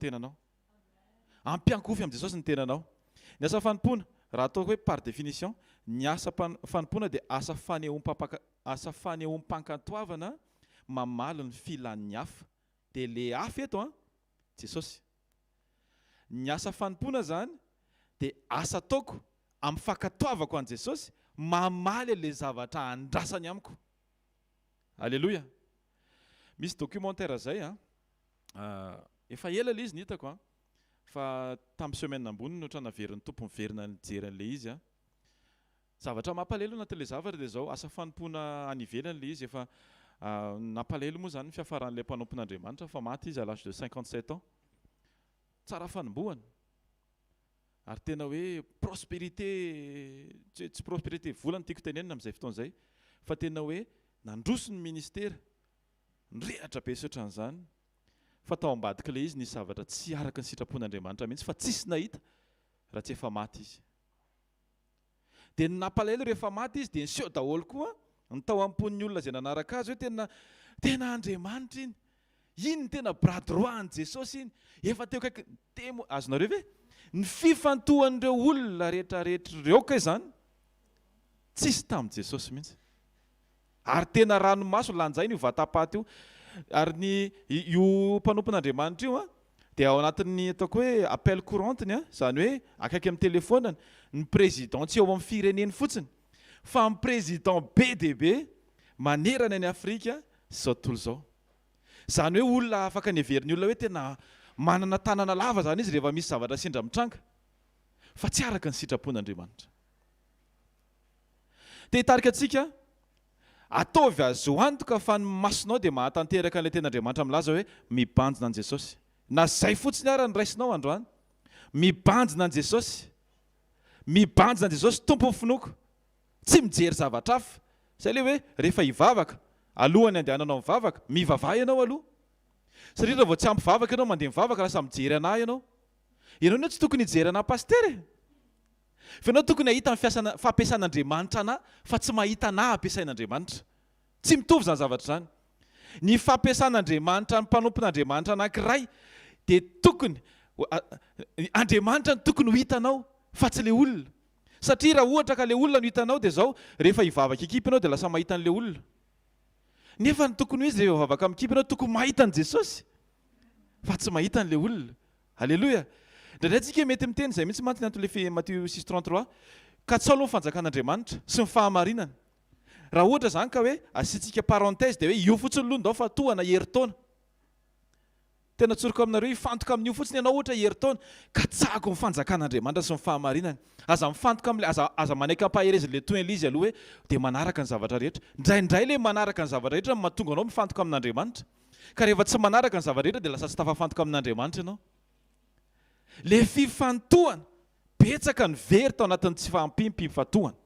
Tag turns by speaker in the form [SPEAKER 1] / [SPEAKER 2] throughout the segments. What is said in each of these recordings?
[SPEAKER 1] tenanao. Ampiankofy amin'i Jesosy ny tenanao. Ny asa fanompoana, raha ataoko hoe par définition, ny asa fanompoana dia asa fanehoam-pampaka, asa fanehoam-pankatoavana mamaly ny filan'ny hafa. Dia le hafa eto an, Jesosy. Ny asa fanompoana izany dia asa ataoko amin'ny fankatoavako an'i Jesosy mamaly an'ilay zavatra andrasany amiko. Aleloia! Misy documentaire izay an, efa ela ilay izy no hitako an, fa tamin'ny semaine ambony no ohatran'ny naverin'ny Tompo niverina nijery an'ilay izy an. Zavatra mampalahelo anatin'ilay zavatra dia izao, asa fanompoana any ivelany ilay izy, efa nampalahelo moa izany ny fiafaran'ilay mpanompon'Andriamanitra fa maty izy à l'âge de 57 ans. Tsara fanombohana. Ary tena hoe prospérité, tsy hoe tsy prospérité vola no tiako tenenina amin'izay fotoana izay, fa tena hoe nandroso ny ministera, nirehatra be sy ohatran'izany, fa tao ambadik'ilay izy nisy zavatra tsy araka ny sitrapon'Andriamanitra mihitsy fa tsisy nahita raha tsy efa maty izy. Dia ny nampalahelo rehefa maty izy dia niseho daholo koa ny tao am-pon'ny olona izay nanaraka azy hoe tena tena Andriamanitra iny. Iny ny tena bras droit an'i Jesosy iny. Efa teo akaiky temo azonareo ve? Ny fifantohan'ireo olona rehetra rehetra ireo kay izany tsisy tamin'i Jesosy mihitsy. Ary tena ranomaso lanjaina io vatapaty io. Ary ny io mpanompon'Andriamanitra io an, dia ao anatin'ny ataoko hoe appel courant-ny an, izany hoe akaiky amin'ny telefaoniny, ny président tsy eo amin'ny fireneny fotsiny, fa ny président be dia be manerana an'i Afrika sy izao tontolo izao. Izany hoe olona afaka neverin'ny olona hoe tena manana tanana lava izany izy rehefa misy zavatra sendra mitranga, fa tsy araka ny sitrapon'Andriamanitra. Te hitarika antsika, Ataovy azo antoka fa ny masonao dia mahatanteraka an'ilay tenin'Andriamanitra milaza hoe mibanjina an'i Jesosy. Na izay fotsiny ara no raisinao androany. Mibanjina an'i Jesosy. Mibanjina an'i Jesosy Tompon'ny finoako. Tsy mijery zavatra hafa. Izay ilay hoe rehefa hivavaka, alohan'ny handehananao mivavaka, mivavaha ianao aloha. Satria raha vao tsy ampy vavaka ianao mandeha mivavaka lasa mijery anà ianao. Ianao anie tsy tokony hijery anà pasitera e! Fa ianao tokony hahita ny fiasana, fampiasan'Andriamanitra anà fa tsy mahita anà ampiasain'Andriamanitra. Tsy mitovy izany zavatra izany. Ny fampiasan'Andriamanitra ny mpanompon'Andriamanitra anankiray dia tokony, Andriamanitra no tokony ho hitanao fa tsy ilay olona. Satria raha ohatra ka ilay olona no hitanao dia izao, rehefa hivavaka ekipy ianao dia lasa mahita an'ilay olona. Nefa ny tokony ho izy rehefa hivavaka amin'ny ekipy ianao tokony mahita an'i Jesosy fa tsy mahita an'ilay olona. Aleloia! Indraindray tsika mety miteny izay mihitsy mantsy ny anton'ilay fe Matio 6:33, Katsaho aloha ny fanjakan'Andriamanitra sy ny fahamarinany. Raha ohatra izany ka hoe asiantsika parenthèse dia hoe io fotsiny aloha ndao fa tohana herintaona. Tena tsoriko aminareo hifantoka amin'io fotsiny ianao ohatra herintaona, katsahako ny fanjakan'Andriamanitra sy ny fahamarinany. Aza mifantoka amin'ilay aza aza manaiky ampaherezan'ilay tohin'ilay izy aloha hoe dia manaraka ny zavatra rehetra. Indraindray ilay manaraka ny zavatra rehetra no mahatonga anao mifantoka amin'Andriamanitra. Ka rehefa tsy manaraka ny zava-drehetra dia lasa tsy tafafantoka amin'Andriamanitra ianao. Ilay fifantohana, betsaka ny very tao anatin'ny tsy fahampiam-pifantohana.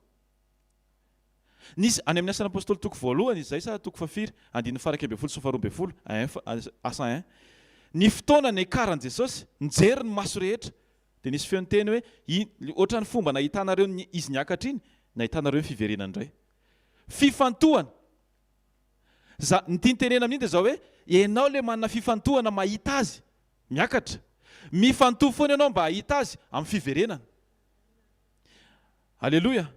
[SPEAKER 1] Nisy, any amin'ny Asan'ny Apostoly toko voalohany izay sa toko fahafiry, andininy faha 11 sy faha 12, asa un. Ny fotoana niakaran'i Jesosy, nijery ny maso rehetra, dia nisy feo niteny hoe, ohatran'ny fomba nahitanareo ny Izy niakatra iny, nahitanareo ny fiverenany indray. Fifantohana. Za, ny tiany tenena amin'iny dia zao hoe, ianao le manana fifantohana mahita azy miakatra. Mifantoha foana ianao mba hahita azy amin'ny fiverenana. Aleloia!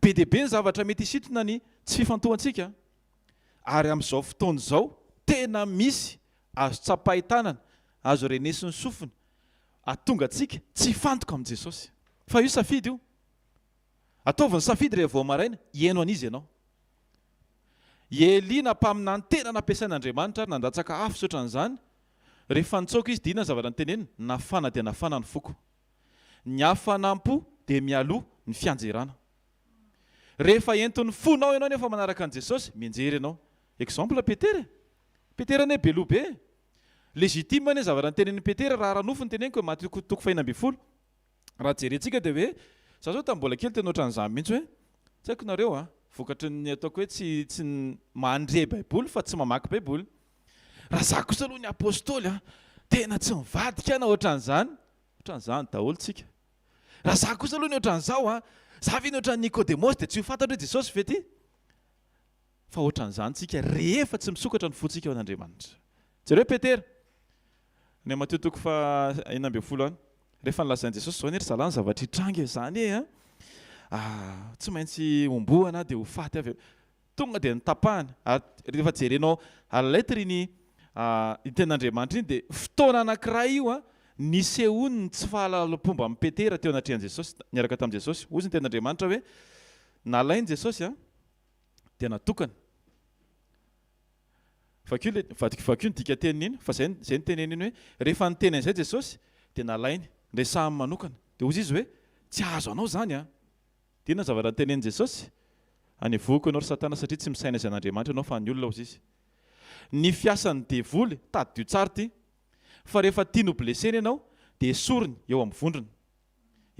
[SPEAKER 1] Be dia be ny zavatra mety hisintona ny tsy fifantohantsika, ary amin'izao fotoana izao tena misy azo tsapain-tanana, azo renesin'ny sofina, hahatonga antsika tsy hifantoka amin'i Jesosy. Fa io safidy io. Ataovy ny safidy rehefa vao maraina, hihaino an'iza ianao? I Elia na mpaminany tena nampiasain'Andriamanitra ary nandatsaka afo sy ohatran'izany, rehefa nitsoaka izy dia inona ny zavatra noteneniny? Nafana dia nafana ny foko. Ny hafanam-po dia mialoha ny fianjerana. Rehefa entin'ny fonao ianao nefa manaraka an'i Jesosy, mianjera ianao. Exemple Petera e! Petera anie be loha be e! Légitime anie ny zavatra notenenin'i Petera raha ara-nofo no teneniko e, Matio toko fahenina ambinifolo. Raha jerentsika dia hoe, za zao tamin'ny mbola kely tena ohatran'izany mihitsy hoe, tsy haiko nareo a, vokatry ny ataoko hoe tsy tsy mandre baiboly fa tsy mamaky baiboly. Raha za kosa aloha ny apostoly a, tena tsy mivadika aho na ohatran'izany, ohatran'izany daholo tsika. Raha za kosa aloha ny ohatran'izao a, za ve ny ohatran'i Nikodemosy dia tsy ho fantatro hoe Jesosy ve ty? Fa ohatran'izany tsika rehefa tsy misokatra ny fontsika ho an'Andriamanitra. Jereo Petera. Any Matio toko faha 16 any. Rehefa nolazain'i Jesosy izao anie ry zalahy ny zavatra hitranga e, izany e a! Tsy maintsy hombohana aho dia ho faty avy eo. Tonga dia notapahany. Ary rehefa jerenao à la lettre iny iny tenin'Andriamanitra iny dia fotoana anankiray io a, nisehoany ny tsy fahalalam-pomba amin'i Petera teo anatrehan'i Jesosy, niaraka tamin'i Jesosy. Hoy ny tenin'Andriamanitra hoe nalain'i Jesosy a, dia natokany. Vakio le, vakio ny dikateniny iny, fa zay, zay no teneniny iny hoe, rehefa niteny an'izay Jesosy, dia nalainy, niresahany manokana. Dia hozy izy hoe, tsy hahazo anao izany an! Dia inona ny zavatra notenenin'i Jesosy? Anevohiko ianao ry Satana satria tsy misaina izay an'Andriamanitra ianao fa an'ny olona, hozy izy. Ny fiasan'ny devoly, tadidio tsara ity, fa rehefa tiany ho blessena ianao, dia esoriny eo amin'ny vondrona.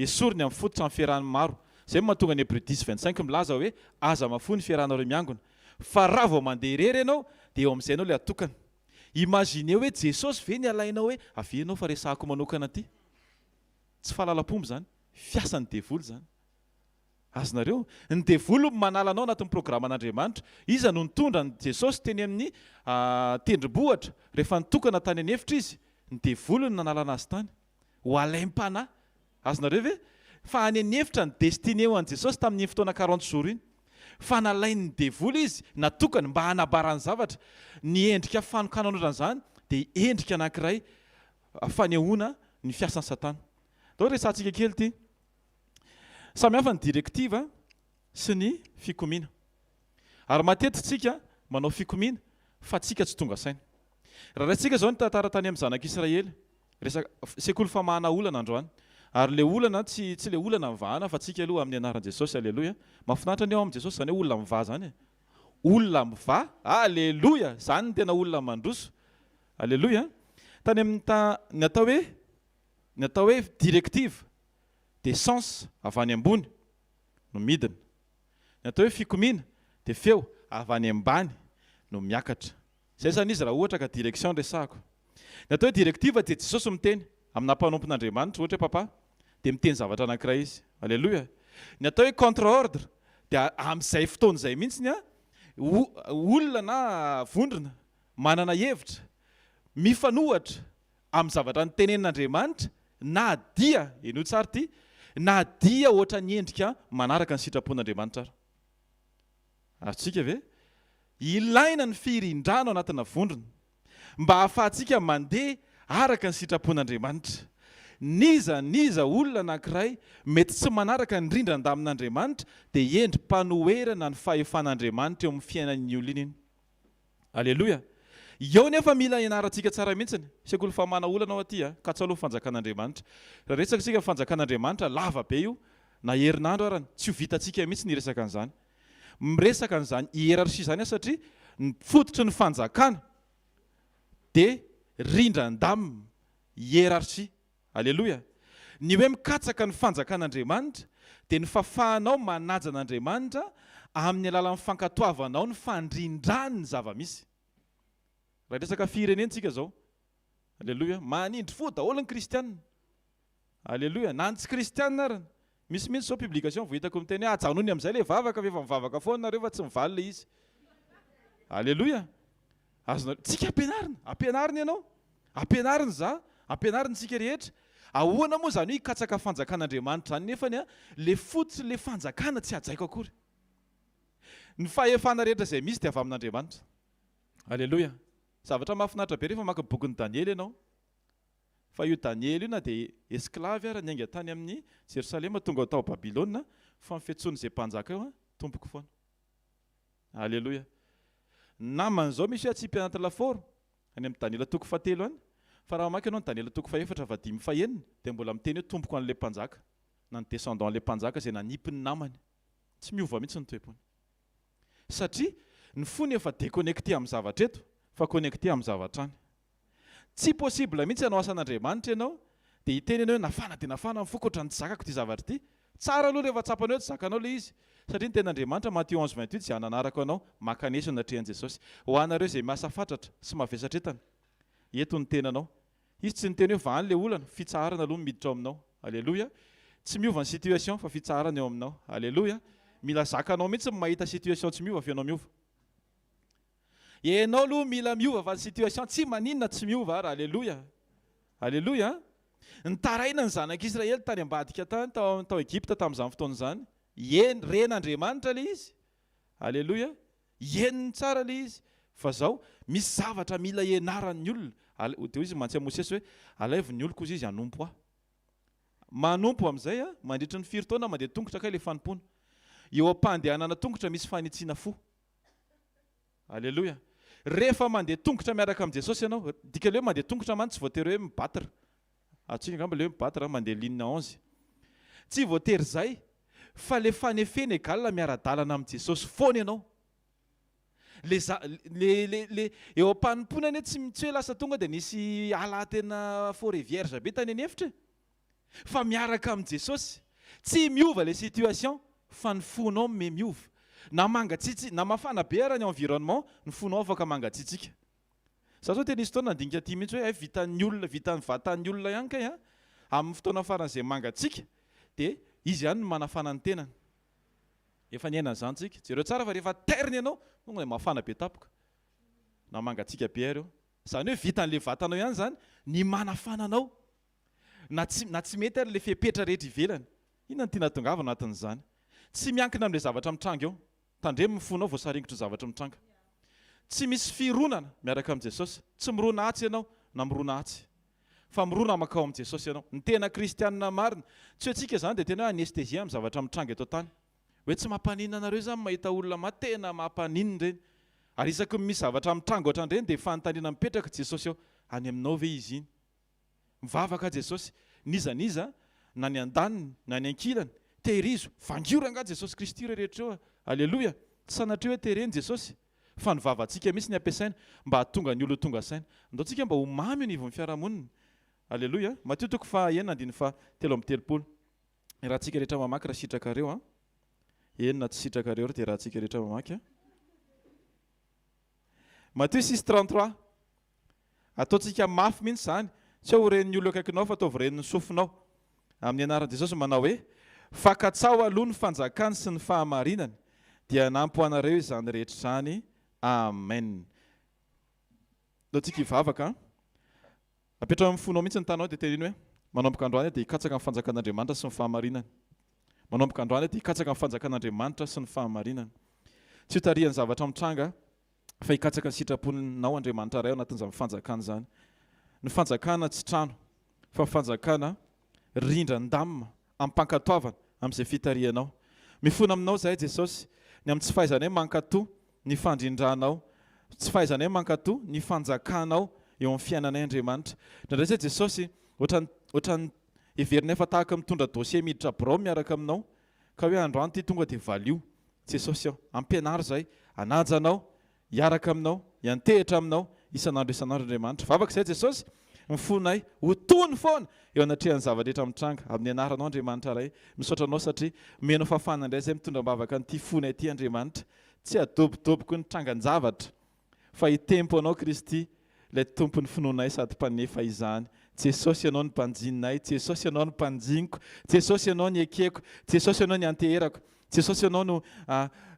[SPEAKER 1] Esoriny amin'ny fototra ny fiarahan'ny maro. Izay no mahatonga ny Hebreo dix 25 milaza hoe aza mahafoy ny fiarahanareo miangona. Fa raha vao mandeha irery ianao dia eo amin'izay ianao ilay atokana. Imaginez hoe Jesosy ve ny alainao hoe avia ianao fa resahako manokana aty. Tsy fahalalam-pomba izany. Fiasan'ny devoly izany. Azonareo? Ny devoly no manala anao anatin'ny programan'Andriamanitra. Iza no nitondra an'i Jesosy teny amin'ny tendrombohitra rehefa nitokana tany an'efitra izy? Ny devoly no nanalana azy tany. Ho alaim-panahy. Azonareo ve? Fa any an'efitra ny destinée ho an'i Jesosy tamin'iny fotoana quarante jours iny. Fa nalain'ny devoly izy, natokany mba hanabarany zavatra. Ny endrika fanokanana ohatran'izany dia endrika anankiray fanehoana ny fiasan'i Satana. Ndao resahantsika kely ity. Samy hafa ny directive sy ny fikomiana. Ary matetika tsika manao fikomiana fa tsika tsy tonga saina. Raha raisintsika izao ny tantara tany amin'ny zanak'Israely, resaka sekoly famahana olana androany. Ary ilay olana tsy tsy ilay olana mivahana fa tsika aloha amin'ny anaran'i Jesosy, aleloia. Mahafinaritra anie ao amin'i Jesosy izany hoe olona mivaha izany e. Olona mivaha, aleloia, izany no tena olona mandroso. Aleloia. Tany amin'ny ta ny atao hoe ny atao hoe directive dia sens avy any ambony no midina. Ny atao hoe fikomiana dia feo avy any ambany no miakatra. Izay izany izy raha ohatra ka direction no resahako. Ny atao hoe directive dia Jesosy miteny amina mpanompon'Andriamanitra, ohatra hoe papa, dia miteny zavatra anankiray izy. Aleloia. Ny atao hoe contre ordre dia amin'izay fotoana izay mihitsy ny olona na vondrona manana hevitra mifanohatra amin'ny zavatra notenenin'Andriamanitra na dia, henoy tsara ity, na dia ohatran'ny endrika manaraka ny sitrapon'Andriamanitra ara. Azontsika ve? Ilaina ny firindrana ao anatina vondrona mba hahafahantsika mandeha araka ny sitrapon'Andriamanitra. N'iza n'iza olona anankiray mety tsy manaraka ny rindran-damin'Andriamanitra dia endri-panoherana ny fahefan'Andriamanitra eo amin'ny fiainan'iny olona iny. Aleloia! Eo nefa mila ianarantsika tsara mihitsiny. Sekoly fahamana olana ao aty a! Katso aloha ny fanjakan'Andriamanitra. Raha resaka isika ny fanjakan'Andriamanitra, lava be io, na herinandro arany, tsy ho vitantsika mihitsy ny hiresaka an'izany. Miresaka an'izany hiérarchie izany aho satria ny fototry ny fanjakana dia rindran-damina, hiérarchie. Aleloia! Ny hoe mikatsaka ny fanjakan'Andriamanitra dia ny fahafahanao manaja an'Andriamanitra amin'ny alalan'ny fankatoavanao ny fandrindrany ny zava-misy. Raha hiresaka firenena isika izao, aleloia, manindry fo daholo ny kristiana. Aleloia, na ny tsy kristiana ary. Misy mihitsy izao publication vao hitako miteny hoe ajanony amin'izay ilay vavaka fa efa mivavaka foana nareo fa tsy mivaly ilay izy. Aleloia! Azonareo, tsika ampianarina, ampianarina ianao. Ampianarina za, ampianarina isika rehetra. Ahoana moa izany hoe hikatsaka fanjakan'Andriamanitra izany nefany a, le fotsy le fanjakana tsy hajaiko akory. Ny fahefana rehetra izay misy dia avy amin'Andriamanitra. Aleloia. Zavatra mahafinaritra be rehefa maka bokin'i Daniela ianao. Fa io Daniela io na dia esclave ara niainga tany amin'ny Jerosalema tonga tao Babylona fa ny fiantsoan'izay mpanjaka io a, tompoko foana. Aleloia. Naman'izao misy hoe atsipy anaty lafaoro, any amin'ny Daniela toko fahatelo any. Fa raha mamaky ianao ny Daniela toko fahefatra fahadimy fahenina dia mbola miteny hoe tompoko an'ilay mpanjaka, na ny descendant an'ilay mpanjaka izay nanipy ny namany. Tsy miova mihitsy ny toe-pony. Satria ny fony efa déconnecté amin'ny zavatra eto fa connecté amin'ny zavatra any. Tsy possible mihitsy hanao asan'Andriamanitra ianao dia hiteny ianao hoe nafana dia nafana ny foko ohatran'ny tsy zakako ity zavatra ity. Tsara aloha rehefa tsapanao hoe tsy zakanao ilay izy. Satria ny tenin'Andriamanitra Matio 11 28 izay hananarako anao, mankanesa eo anatrehan'i Jesosy. Ho anareo izay miasa fatratra sy mavesatra entana, eto ny tenanao. Izy tsy niteny hoe vahany ilay olana, fitsaharana aloha no miditra ao aminao. Aleloia. Tsy miova ny situation fa fitsaharana eo aminao. Aleloia. Mila zakanao mihitsy ny mahita situation tsy miova fa ianao miova. Ianao aloha mila miova fa ny situation tsy maninona tsy miova ary. Aleloia. Aleloia! Nitaraina ny zanak'Israely tany ambadika tany, tao, tao Egypta tamin'izany fotoana izany. Eny, ren'Andriamanitra ilay izy. Aleloia! Henony tsara ilay izy. Fa izao, misy zavatra mila ianaran'ny olona. Al, dia hoy izy mantsy amin'i Mosesy hoe, Alaivo ny oloko, hozy izy, hanompo ahy. Manompo amin'izay a, mandritry ny firy taona mandeha tongotra kay ilay fanompoana. Eo am-pandehanana tongotra misy fanitsiana fo. Aleloia. Rehefa mandeha tongotra miaraka amin'i Jesosy ianao, dikan'ilay hoe mandeha tongotra mantsy tsy voatery hoe mi-battre. Azontsika angamba ilay hoe mi-battre, mandeha ligne 11. Tsy voatery izay, fa ilay fanefena égal miara-dalana amin'i Jesosy foana ianao. Le za, le, le, le, eo am-panompoana anie tsy, tsy hoe lasa tonga dia nisy ala tena forêt vierge be tany an'efitra e. Fa miaraka amin'i Jesosy. Tsy miova le situation fa ny fonao me miova. Na mangatsiatsiaka, na mafana be ara ny environnement, ny fonao afaka mangatsiatsiaka. Za zao tena nisy fotoana nandinika aty mihitsy hoe hay vitan'ny olona, vitan'ny vatan'ny olona ihany kay an, amin'ny fotoana faran'izay mangatsiaka dia izy ihany no manafana ny tenany. Efa niaina an'izany tsika. Jereo tsara fa rehefa tairina ianao, tonga dia mafana be tampoka. Na mangatsiaka be ary eo. Izany hoe vitan'ilay vatanao ihany izany ny manafana anao. Na tsy na tsy mety ary ilay fepetra rehetra ivelany. Inona no tiana hahatongavana anatin'izany? Tsy miankina amin'ilay zavatra mitranga eo. Tandremo ny fonao voasaringotry ny zavatra mitranga. Tsy misy fironana miaraka amin'i Jesosy. Tsy mirona atsy ianao na mirona atsy. Fa mirona mankao amin'i Jesosy ianao. Ny tena kristianina marina, tsy hoe tsika izany dia tena hoe anesthésie amin'ny zavatra mitranga eto an-tany. Hoe tsy mampaninona anareo izany mahita olona maty, tena mampaninona ireny. Ary isaky ny misy zavatra mitranga ohatran'ireny dia fanontaniana mipetraka, Jesosy ô, any aminao ve izy iny? Mivavaka Jesosy, n'iza n'iza, na ny andaniny na ny ankilany, tehirizo, vangio rangaha Jesosy Kristy ireo rehetra ireo a! Aleloia! Tsy sanatria hoe tereny Jesosy, fa ny vavantsika mihitsy ny ampiasaina mba hahatonga ny olona ho tonga saina. Andao tsika mba ho mamy eo anivon'ny fiarahamonina. Aleloia! Matio toko faha enina andininy faha 33. Iarahantsika rehetra mamaky raha sitrakareo a! Eny na tsy sitrakareo ary dia iarahantsika rehetra mamaky a! Matio six 33. Ataontsika mafy mihitsy izany, tsy hoe ho ren'ny olona eo akaikinao fa ataovy ren'ny sofinao. Amin'ny anaran'i Jesosy manao hoe, Fa katsaho aloha ny fanjakany sy ny fahamarinany, dia hanampy ho anareo izany rehetra izany. Amen. Ndao tsika hivavaka an. Apetraho amin'ny fonao mihitsy ny tananao dia teneno hoe, Manomboka androany aho dia hikatsaka ny fanjakan'Andriamanitra sy ny fahamarinany. Manomboka androany aho dia hikatsaka ny fanjakan'Andriamanitra sy ny fahamarinany. Tsy ho tarihan'ny zavatra mitranga fa hikatsaka ny sitraponao Andriamanitra Ray ao anatin'izany fanjakana izany. Ny fanjakana tsy trano fa fanjakana rindran-damina amim-pankatoavana amin'izay fitarihanao. Mifona aminao izahay Jesosy ny amin'ny tsy fahaizanay mankatò ny fandrindranao, tsy fahaizanay mankatò ny fanjakanao eo amin'ny fiainanay Andriamanitra. Indraindray izay Jesosy ohatran'ny ohatran'ny heverinay fa tahaka mitondra dossier miditra birao miaraka aminao ka hoe androany ity tonga dia valio. Jesosy ô, ampianaro izahay hanaja Anao, hiaraka Aminao, hiantehitra Aminao isan'andro isan'andro Andriamanitra. Vavaka izahay Jesosy, ny fonay ho tony foana eo anatrehan'ny zava-drehetra mitranga. Amin'ny anaranao Andriamanitra Ray, misaotra Anao satria omenao fahafahana indray izahay mitondra am-bavaka an'ity fonay ity Andriamanitra. Tsy adobodoboky ny trangan-javatra Fa hitempo Anao Kristy, Ilay Tompon'ny finoanay sady Mpanefa izany. Jesosy Ianao no mpanjininay, Jesosy Ianao no mpanjiniko, Jesosy Ianao no ekeko, Jesosy Ianao no ianteherako, Jesosy Ianao no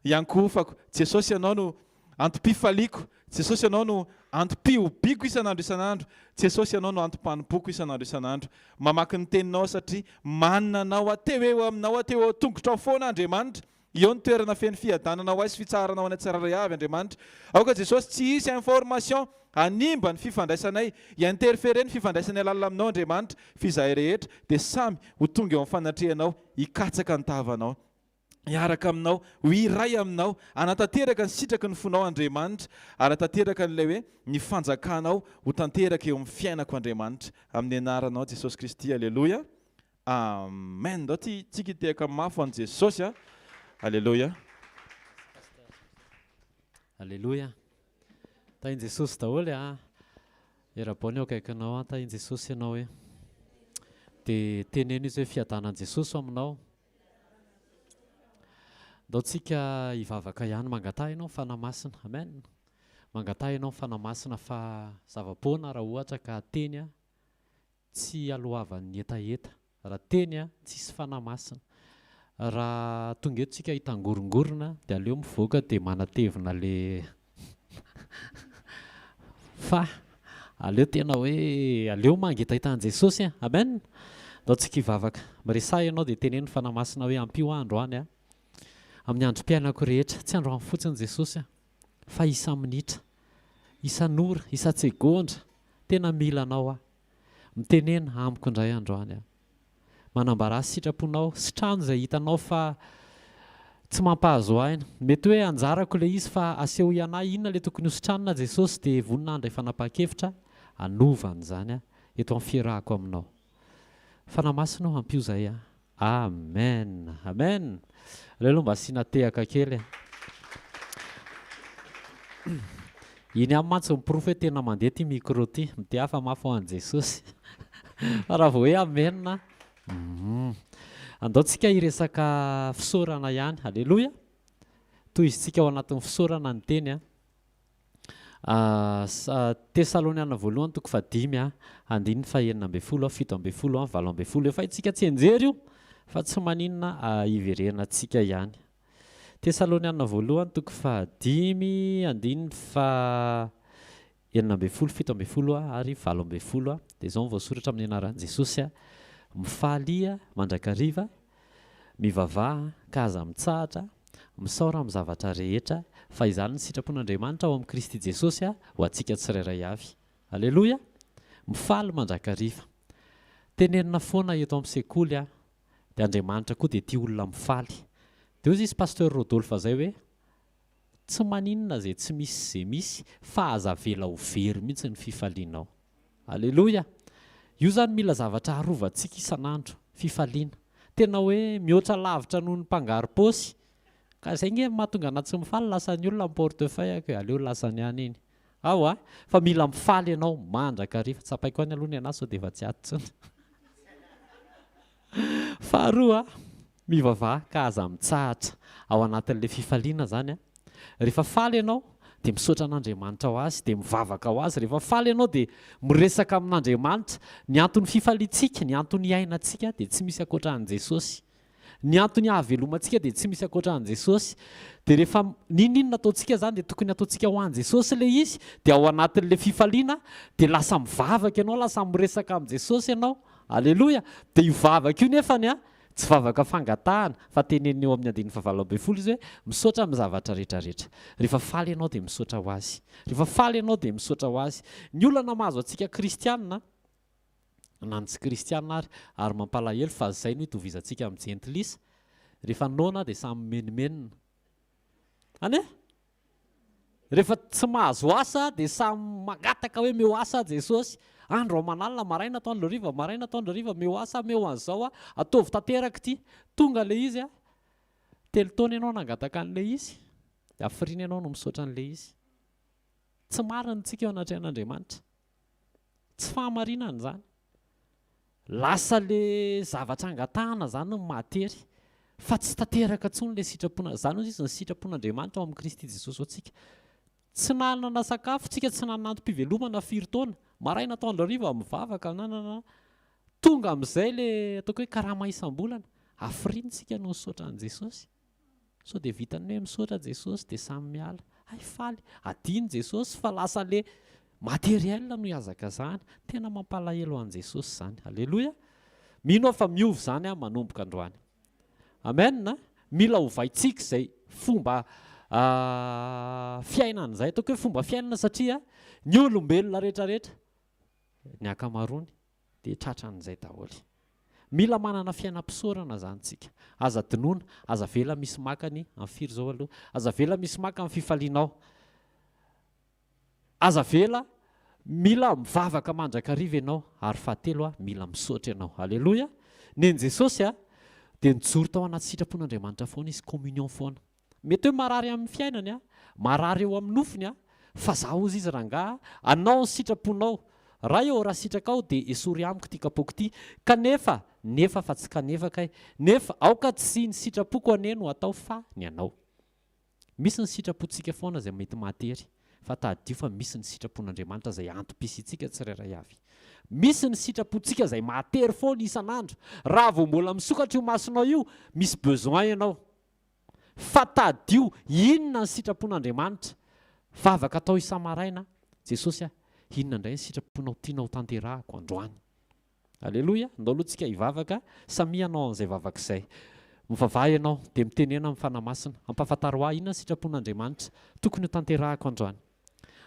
[SPEAKER 1] iankohofako, Jesosy Ianao no antom-pifaliako, Jesosy Ianao no antom-pihobiako isan'andro isan'andro, Jesosy Ianao no antom-panompoko isan'andro isan'andro. Mamaky ny Teninao aho satria manana Anao aho, teo eo Aminao aho, teo eo an-tongotrao foana Andriamanitra. Eo ny toerana feno fiadanana ho ahy sy fitsaharana ho anay tsirairay avy, Andriamanitra. Aoka Jesosy tsy hisy information hanimba ny fifandraisanay, hi-interferer ny fifandraisanay lalina aminao, Andriamanitra, f'izahay rehetra dia samy ho tonga eo amin'ny fanatrehanao hikatsaka ny tavanao, hiaraka aminao, ho iray aminao, hanatanteraka ny sitraky ny fonao, Andriamanitra, ary hatanteraka an'ilay hoe ny fanjakanao ho tanteraka eo amin'ny fiainako, Andriamanitra. Amin'ny anaranao Jesosy Kristy, Aleloia. Amen ndao ty tsika hitehaka mafy ho an'i Jesosy a! Aleloia.
[SPEAKER 2] Aleloia. Tahin'i Jesosy daholo a. Iarabao ny eo akaikinao a, tahin'i Jesosy ianao e. Dia teneno izy hoe fiadanan'i Jesosy ho aminao. Ndao tsika hivavaka ihany, mangataha ianao ny Fanahy Masina. Amen. Mangataha ianao ny Fanahy Masina fa zava-poana raha ohatra ka teny a Tsy aloavan'ny hetaheta. Raha teny a, tsisy fanahy masina. Raha tonga eto tsika hitangorongorona dia aleo mivoaka dia manatevina le fa Aleo tena hoe aleo mangetaheta an'i Jesosy a! Amen! Ndao tsika hivavaka. Miresaha ianao dia teneno ny Fanahy Masina hoe ampio aho androany a! Amin'ny androm-piainako rehetra. Tsy androany fotsiny Jesosy a! Fa isa-minitra, isan'ora, isan-tsegondra. Tena mila Anao aho. Mitenena amiko indray androany a! Manambarà sitraponao, sitrano izay hitanao fa tsy mampahazo aina. Mety hoe anjarako ilay izy fa asehoy anah inona ilay tokony hositranina Jesosy dia vonona handray fanapahan-kevitra hanova an'izany aho eto amin'ny fiarahako aminao. Fanahy Masina ô ampio zahay a. Amen! Amen! Aleo aloha mba asiana tehaka kely e. Iny ihany mantsy ny porofo hoe tena mandeha ity micro ity. Mitehafa mafy ho an'i Jesosy. Fa raha vao hoe amen a, humm. Andao tsika hiresaka fisaorana ihany. Aleloia! Tohizintsika ao anatin'ny fisaorana ny teny a. Tesaloniana voalohany toko fahadimy a, andininy fahenina ambin'ny folo a, 17 a, 18. Efa haintsika tsianjery io fa tsy maninona hiverenantsika ihany. Tesaloniana voalohany toko fahadimy andininy faha 16, 17 a, ary 18 a. Dia izao no voasoratra amin'ny anaran'i Jesosy a, Mifalia mandrakariva, Mivavaha ka aza mitsahatra, misaora amin'ny zavatra rehetra, fa izany no sitrapon'Andriamanitra ao amin'i Kristy Jesosy ho antsika tsirairay avy. Aleloia! Mifaly mandrakariva. Tenenina foana eto amin'ny sekoly aho, dia Andriamanitra koa dia tia olona mifaly. Dia hoy izy Pasteur Rodolphe izay hoe, Tsy maninona izay tsy misy izay misy fa aza avela ho very mihitsy ny fifalianao. Aleloia! Io izany mila zavatra arovantsika isan'andro, fifaliana. Tena hoe mihoatra lavitra noho ny mpangaro-paosy. Ka izay nge mahatonga anah tsy mifaly, lasan'ny olona ny portefeuille-ko e, aleo lasany ihany iny. Ao a! Fa mila mifaly ianao mandrakariva. Tsapaiko any aloha ny anah sao dia efa tsy ato intsony. Faharoa, mivavaha ka aza mitsahatra. Ao anatin'ilay fifaliana izany an. Rehefa faly ianao dia misaotra an'Andriamanitra ho azy, dia mivavaka ho azy. Rehefa faly ianao dia miresaka amin'Andriamanitra. Ny anton'ny fifaliantsika, ny antony iainantsika dia tsy misy ankoatra an'i Jesosy. Ny antony ahavelomantsika dia tsy misy ankoatra an'i Jesosy. Dia rehefa n'inon'inona ataontsika izany dia tokony ataontsika ho an'i Jesosy ilay izy, dia ao anatin'ilay fifaliana dia lasa mivavaka ianao, lasa miresaka amin'i Jesosy ianao. Aleloia! Dia io vavaka io nefany an, tsy vavaka fangatahana, fa teneniny eo amin'ny andininy fahavalo ambin'ny folo izy hoe, misaotra amin'ny zavatra rehetra rehetra. Rehefa faly ianao dia misaotra ho Azy. Rehefa faly ianao dia misaotra ho Azy. Ny olana mahazo antsika kristiana, na ny tsy kristiana ary, ary mampalahelo fa izay no itovizantsika amin'ny jentilisa, rehefa noana dia samy mimenomenona. Any e? Rehefa tsy mahazo asa dia samy mangataka hoe meo asa Jesosy. Andro aman'alina, maraina atoandro hariva, maraina atoandro hariva, meo asa, meo an'izao aho, ataovy tanteraka ity. Tonga ilay izy a, telo taona ianao nangataka an'ilay izy, dia hafiriana ianao no misaotra an'ilay izy. Tsy marina isika eo anatrehan'Andriamanitra. Tsy fahamarinana izany. Lasa le zavatra angatahana izany no mahatery fa tsy tanteraka intsony le sitrapona, izany hozy izy ny sitrapon'Andriamanitra ao amin'i Kristy Jesosy ho antsika. Tsy nanana sakafo tsika, tsy nanana antom-pivelomana firy taona, maraina atoandro hariva mivavaka na na na, tonga amin'izay le ataoko hoe karama isam-bolana, hafiriana tsika no nisaotra an'i Jesosy? Sao dia vitan'ny hoe misaotra Jesosy dia samy miala. Hay faly. Adino Jesosy fa lasa le matériel no ihazakazahana. Tena mampalahelo an'i Jesosy izany. Aleloia. Mino aho fa miova izany aho manomboka androany. Amen. Mila ovaintsika izay fomba fiainana izay. Ataoko hoe fomba fiainana satria ny olombelona rehetrarehetra, ny ankamaroany, dia tratran'izay daholo. Mila manana fiainam-pisaorana izany tsika. Aza adinoina, aza avela misy maka ny, amin'ny firy izao aloha? Aza avela misy maka ny fifalianao. Aza avela, mila mivavaka mandrakariva ianao, ary fahatelo a, mila misaotra ianao. Aleloia! Nen'i Jesosy a, dia nijoro tao anaty sitrapon'Andriamanitra foana izy, communion foana. Mety hoe marary amin'ny fiainany aho, marary eo amin'ny nofony aho, fa za hozy izy rangaha, anao ny sitraponao, Ray ô raha sitrakao dia esory amiko ity kapoaka ity, kanefa, nefa fa tsy kanefa kay, nefa aoka tsy ny sitrapoko anie no atao fa ny anao. Misy ny sitrapontsika foana izay mety mahatery, fa tadidio fa misy ny sitrapon'Andriamanitra izay antom-pisiantsika tsirairay avy. Misy ny sitrapontsika izay mahatery foana isan'andro, raha vao mbola misokatra io masonao io, misy besoin ianao. Fa tadidio, inona ny sitrapon'Andriamanitra? Vavaka atao isa-maraina, Jesosy a, Inona indray ny sitraponao tianao hotanterahako androany? Aleloia! Ndao aloha tsika hivavaka, samia hanao an'izay vavaka izay. Mivavaha ianao, dia mitenena amin'ny Fanahy Masina. Ampahafantaro ahy inona ny sitrapon'Andriamanitra tokony hotanterahako androany.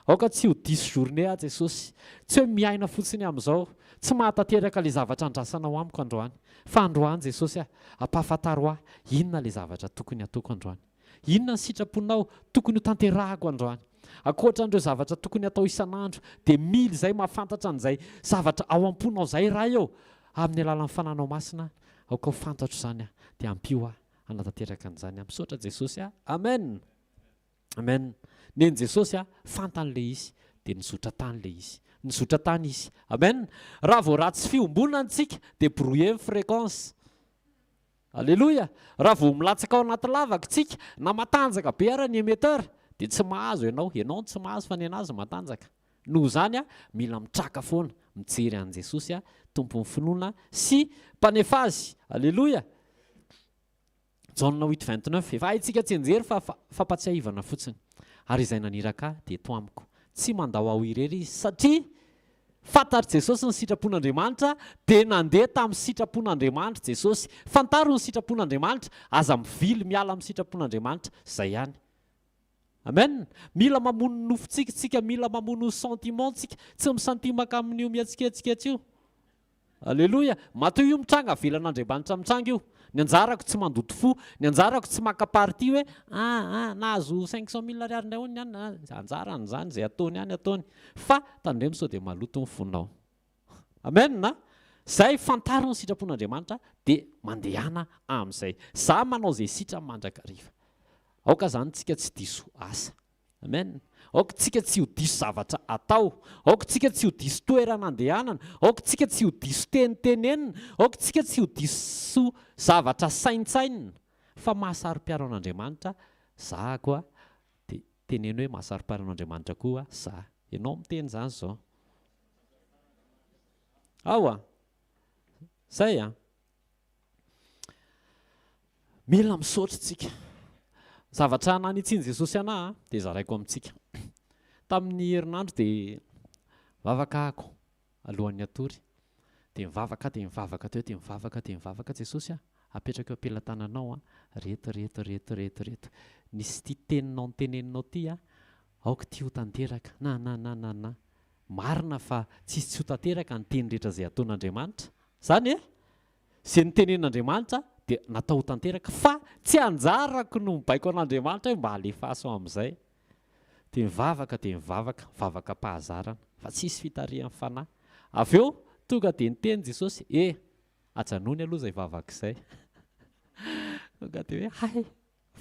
[SPEAKER 2] Aoka tsy ho diso journée aho Jesosy. Tsy hoe miaina fotsiny amin'izao, tsy mahatanteraka ilay zavatra andrasanao amiko androany. Fa androany Jesosy ah, ampahafantaro ahy inona ilay zavatra tokony hataoko androany. Inona ny sitraponao tokony ho tanterahako androany? Ankoatra an'ireo zavatra tokony hatao isan'andro, dia mila izay mahafantatra an'izay zavatra ao am-ponao izay Ray ô! Amin'ny alalan'ny Fananao Masina, aoka ho fantatro izany aho, dia ampio aho hanatanteraka an'izany aho. Misaotra Jesosy a! Amen! Amen! Nen'i Jesosy a, fantany ilay izy, dia nizotra tany ilay izy. Nizotra tany izy. Amen! Raha vao ratsy fiombonana isika, dia brouiller ny fréquence. Aleloia! Raha vao milatsaka ao anaty lavaka tsika, na matanjaka be ara ny émetteur, dia tsy mahazo ianao. Ianao no tsy mahazo fa ny anazy matanjaka. Noho izany, mila mitraka foana, mijery an'i Jesosy, Tompon'ny finoana sy Mpanefa azy. Aleloia! Jaona huit 29, Efa haintsika tsianjery fa fampatsiahivana fotsiny. Ary izay naniraka ahy dia eto amiko. Tsy mandao ahy ho irery izy, satria Fantatr'i Jesosy ny sitrapon'Andriamanitra, dia nandeha tamin'ny sitrapon'Andriamanitra Jesosy. Fantaro ny sitrapon'Andriamanitra, aza mivily miala amin'ny sitrapon'Andriamanitra, izay ihany. Amen. Mila mamono ny nofontsika tsika, mila mamono ny sentiment-tsika, tsy misantimaka amin'io mihetsiketsika io. Aleloia! Matoa io mitranga, avelan'Andriamanitra mitranga io. Ny anjarako tsy mandoto fo, ny anjarako tsy maka parti hoe ah ah nahazo 500 mille ariary indray hono ny anona ah, anjarany izany, izay ataony ihany ataony. Fa tandremo sao dia maloto ny fonao. Amen a! Zay, fantaro ny sitrapon'Andriamanitra dia mandehana amin'izay. Za manao izay sitrany mandrakariva. Aoka izany tsika tsy diso asa. Amen. Aoka tsika tsy ho diso zavatra atao. Aoka tsika tsy ho diso toerana andehanana. Aoka tsika tsy ho diso teny tenenina. Aoka tsika tsy ho diso zavatra saintsainina. Fa mahasaro-piaro an'Andriamanitra zahako a, dia teneno hoe mahasaro-piaro an'Andriamanitra koa za. Ianao miteny izany izao. Ao a. Zay a. Mila misaotra tsika. Zavatra nanitsian'i Jesosy anah dia zaraiko amintsika. Tamin'ny herinandro dia mivavaka ahako alohan'ny hatory. Dia mivavaka aho dia mivavaka teo dia mivavaka dia mivavaka Jesosy ah, apetrako eo am-pelatananao ah, reto reto reto reto reto. Nisy ity teninao noteneninao ity ah, aoka ity ho tanteraka. Na na na na na. Marina fa tsisy tsy ho tanteraka ny teny rehetra izay ataon'Andriamanitra. Zany e? Izay notenenin'Andriamanitra dia natao ho tanteraka fa tsy anjarako no mibaiko an'Andriamanitra hoe mba alefaso amin'izay. Dia mivavaka dia mivavaka, vavaka am-pahazarana fa tsisy fitarihan'ny Fanahy. Avy eo tonga dia niteny Jesosy, e! ajanony aloha izay vavaka izay. Tonga dia hoe hay!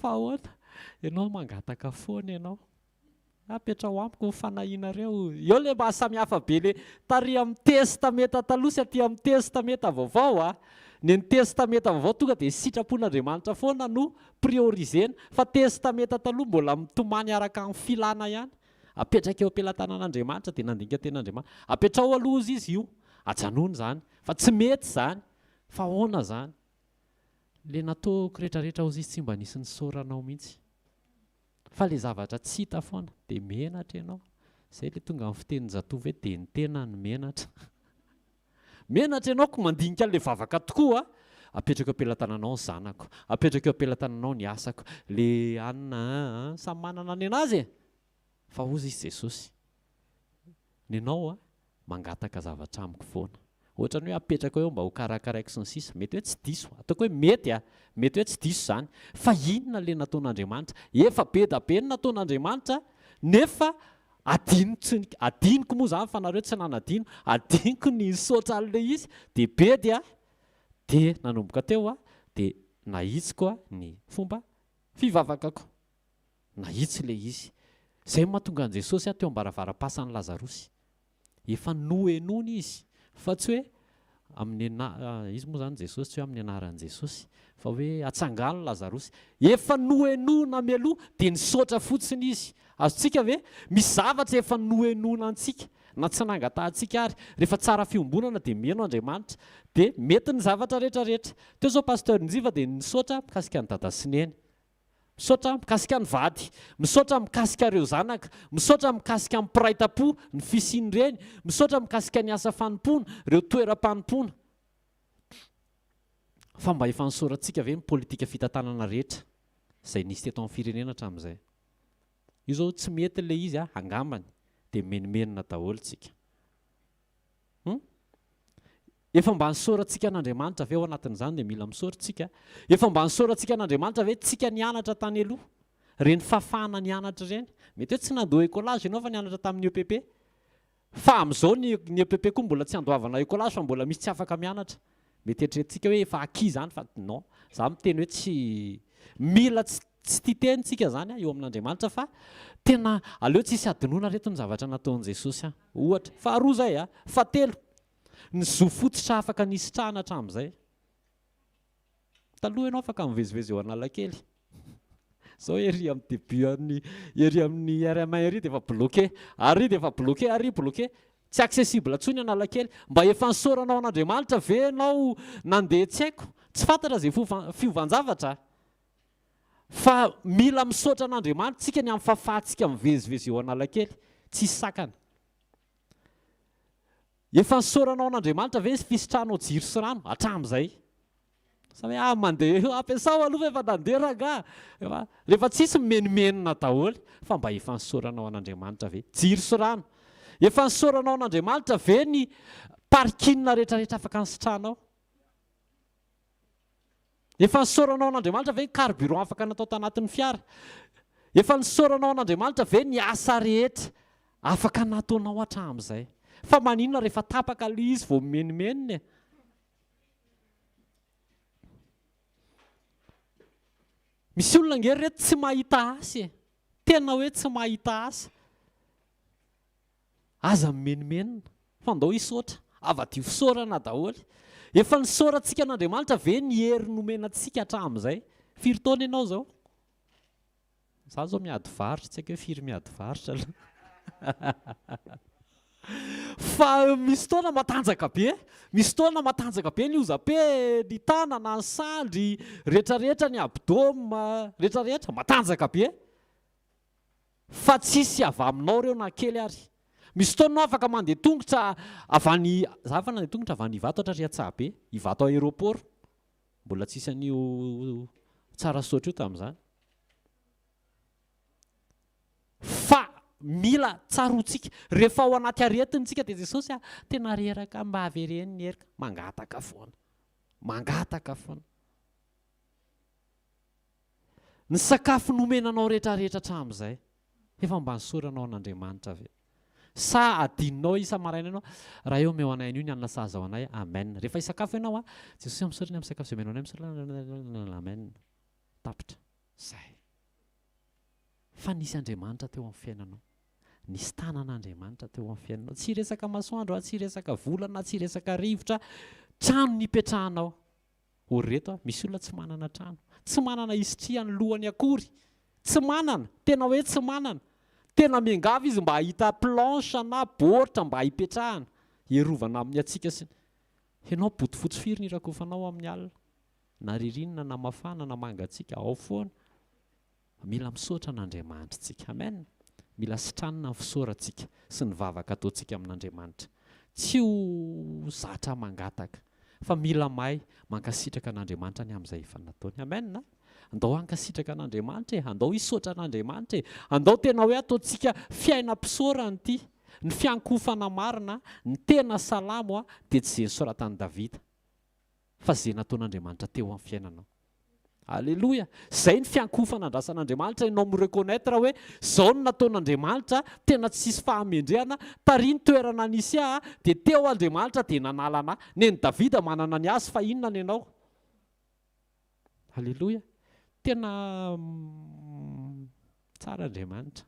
[SPEAKER 2] Fa ahoana? Ianao mangataka foana ianao. Apetraho amiko ny fanahianareo. Eo le maha samy hafa be le tary amin'ny testamenta taloha sy aty amin'ny testamenta vaovao a. Ny an'ny testamenta vaovao tonga dia sitrapon'Andriamanitra foana no prioriser-na fa testamenta taloha mbola mitomany araka ny filana ihany. Apetraka eo am-pelatanan'Andriamanitra dia nandinika tenin'Andriamanitra. Apetraho aloha ozy izy io. Ajanony izany fa tsy mety izany. Fa ahoana izany? Le nataoko retraretra ozy izy tsy mba nisy nisaoranao mihitsy. Fa le zavatra tsy hita foana de menatra ianao. Zay le tonga amin'ny fitenin-jatovo hoe de ny tena no menatra. Menatra ianao ko mandinika an'le vavaka tokoa a! Apetrako eo am-pelatananao ny zanako, apetrako eo am-pelatananao ny asako, le anona an an, samy manana ny anazy e! Fa hozy izy Jesosy, nenao a, mangataka zavatra amiko foana. Ohatran'ny hoe apetrako eo mba ho karakaraiko sy ny sisa. Mety hoe tsy diso, ataoko hoe mety a, mety hoe tsy diso izany. Fa inona ilay nataon'Andriamanitra? Efa be da be ny nataon'Andriamanitra nefa adino tsy, adinoko moa izany fa nareo tsy nanadino, adinoko ny nisaotra an'ilay izy dia bedy aho, dia nanomboka teo aho dia nahitsiko ny fomba fivavakako. Nahitsy ilay izy. Izay no mahatonga an'i Jesosy teo am-baravaram-pasan'i Lazarosy. Efa nohenoina izy, fa tsy hoe amin'ny ana, izy moa izany Jesosy, tsy hoe amin'ny anaran'i Jesosy, fa hoe atsangano Lazarosy. Efa nohenoina mialoha dia nisaotra fotsiny izy. Azontsika ve? Misy zavatra efa nohenoina antsika, na tsy nangatahantsika ary. Rehefa tsara fiombonana dia miheno Andriamanitra, dia mety ny zavatra rehetra rehetra. Teo izao Pasteur Njiva dia nisaotra mikasika an'i Dada sy Neny. Misaotra mikasika ny vady, misaotra mikasika ireo zanaka, misaotra mikasika ny mpiray tampo, ny fisian'ireny, misaotra mikasika ny asa fanompoana, ireo toeram-panompoana. Fa mba efa nisaorantsika ve ny politika fitantanana rehetra izay nisy teto amin'ny firenena hatramin'izay? Io izao tsy mety ilay izy a, angambany dia mimenomenona daholo tsika. Hum? Efa mba nisaorantsika an'Andriamanitra ve ao anatin'izany dia mila misaotra tsika? Efa mba nisaorantsika an'Andriamanitra ve tsika nianatra tany aloha? Ireny fahafahana nianatra ireny? Mety hoe tsy nandoa écolage ianao fa nianatra tamin'ny EPP. Fa amin'izao ny ny EPP koa mbola tsy andoavana écolage fa mbola misy tsy afaka mianatra. Mety eritreretintsika hoe efa acquis izany fa non. Za miteny hoe tsy mila tsy tsy tia teny tsika izany eo amin'Andriamanitra fa tena aleo tsisy hadinoana reto ny zavatra nataon'i Jesosy an. Ohatra. Faharoa izay an. Fahatelo. Ny zo fototra afaka nisitrahana hatramin'izay. Taloha ianao afaka mivezivezy eo Analakely. Zao ery amin'ny début an'ny ery amin'ny RM ery dia efa bloqué. Ary dia efa bloqué, ary bloqué. Tsy accessible intsony Analakely. Mba efa nisaoranao an'Andriamanitra ve ianao nandeha tsy haiko. Tsy fantatra izay fiovan-javatra. Fa mila misaotra an'Andriamanitra tsika ny amin'ny fahafahantsika mivezivezy eo Analakely. Tsisy sakana. Efa nisaoranao an'Andriamanitra ve ny fisitrahanao jiro sy rano hatramin'izay? Sa hoe ah mandeha eo ampiasao aloha fa efa nandeha rangaha. Efa rehefa tsisy mimenomenona daholo fa mba efa nisaoranao an'Andriamanitra ve? Jiro sy rano. Efa nisaoranao an'Andriamanitra ve ny parking rehetrarehetra afaka nisitrahanao? Efa nisaoranao an'Andriamanitra ve ny carburant afaka natao tanatin'ny fiara? Efa nisaoranao an'Andriamanitra ve ny asa rehetra afaka nataonao hatramin'izay? Fa maninona rehefa tapaka ilay izy vao mimenomenona e? Misy olona ange ry reto tsy mahita asa e! Tena hoe tsy mahita asa. Aza mimenomenona fa ndao hisaotra. Avadio fisaorana daholo. Efa nisaorantsika an'Andriamanitra ve ny hery nomena antsika hatramin'izay? Firy taona ianao izao? Za zao miady varotra, tsy haiko hoe firy miady varotra aloha. Fa misy fotoana matanjaka be, misy fotoana matanjaka be ny hozape, ny tanana, ny sandry, retraretra, ny abdom, retraretra, matanjaka be. Fa tsisy avy aminao reo na kely ary. Misy fotoana enao afaka mandeha tongotra avy any, za efa nandeha tongotra avy any Ivato hatrary Antsahabe, Ivato aéroport, mbola tsisy an'io Tsarasaotra io tamin'izany. Fa mila tsaroantsika, rehefa ao anaty aretina tsika dia Jesosy a, tena reraka mba avereno ny heriko, mangataka foana, mangataka foana. Ny sakafo nomena anao rehetra rehetra hatramin'izay, efa mba nisaoranao an'Andriamanitra ve? Sa adinonao isa-maraina ianao, Ray ô omeo anay anio ny hanina sahaza ho anay, amen. Rehefa hisakafo ianao a, Jesosy ô misaotra ny amin'ny sakafo izay omenao anay, misaotra, amen. Tapitra. Zay. Fa nisy Andriamanitra teo amin'ny fiainanao. Nisy tanan'Andriamanitra teo amin'ny fiainanao. Tsy resaka masoandro, tsy resaka volana, tsy resaka rivotra, trano nipetrahanao. O ry reto a, misy olona tsy manana trano, tsy manana hisitrihany lohany akory, tsy manana, tena hoe tsy manana, tena miangavy izy mba hahita planche na baoritra mba hipetrahana, hiarovana amin'ny hatsiaka sy ny. Ianao bodofotsy firy ny irakofanao amin'ny alina? Na ririnina na mafana na mangatsiaka, ao foana. Mila misaotra an'Andriamanitra tsika. Amen. Mila sitranina ny fisaorantsika sy ny vavaka ataontsika amin'Andriamanitra. Tsy ho zatra mangataka fa mila mahay mankasitraka an'Andriamanitra ny amin'izay efa nataony. Amen. Andao hankasitraka an'Andriamanitra e, andao hisaotra an'Andriamanitra e. Andao tena hoe ataontsika fiainam-pisaorana ity. Ny fiankohofana marina, ny tena salamo dia tsy izay nosoratan'i Davida fa izay nataon'Andriamanitra teo amin'ny fiainanao. Aleloia! Zay ny fiankohofana andrasan'Andriamanitra, ianao mi-reconnaitre hoe zao no nataon'Andriamanitra, tena tsisy fahamendrehana, tary ny toerana nisy ahy dia teo Andriamanitra dia nanala anah. Nen'i Davida manana ny azy fa inona ny anao? Aleloia! Tena tsara Andriamanitra.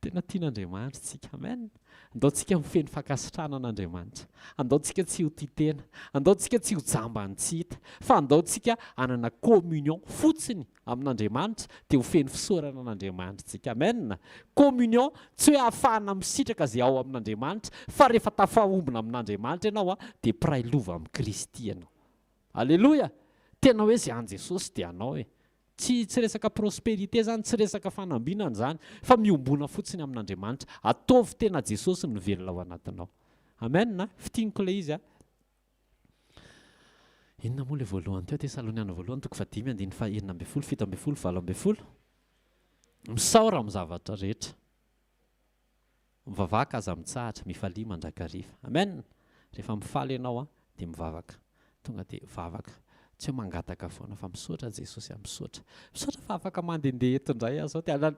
[SPEAKER 2] Tena tian'Andriamanitra isika. Amen. Andao tsika ho feno fankasitrahana an'Andriamanitra. Andao tsika tsy ho tia tena. Andao tsika tsy ho jamban'ny tsy hita. Fa andao tsika hanana communion fotsiny amin'Andriamanitra dia ho feno fisaorana an'Andriamanitra isika. Amen. Communion tsy hoe ahafahana misitraka izay ao amin'Andriamanitra fa rehefa tafaombona amin'Andriamanitra ianao dia mpiray lova amin'i Kristy ianao. Aleloia! Tena hoe izay an'i Jesosy dia anao e. Tsy tsy resaka prospérité zany, tsy resaka fanambinana izany, fa miombona fotsiny amin'Andriamanitra. Ataovy tena Jesosy no velona ao anatinao. Amen a! Fintiniko ilay izy a. Inona moa ilay voalohany teo? Tesaloniana voalohany toko fahadimy andininy faha 16, 17, 18. Misaora amin'ny zavatra rehetra. Mivavaka aza mitsahatra, mifalia mandrakariva. Amen! Rehefa mifaly ianao an, dia mivavaka. Tonga dia vavaka. Tsy hoe mangataka foana fa misaotra Jesosy a, misaotra. Misaotra fa afaka mandehandeha eto indray aho zao dia ala,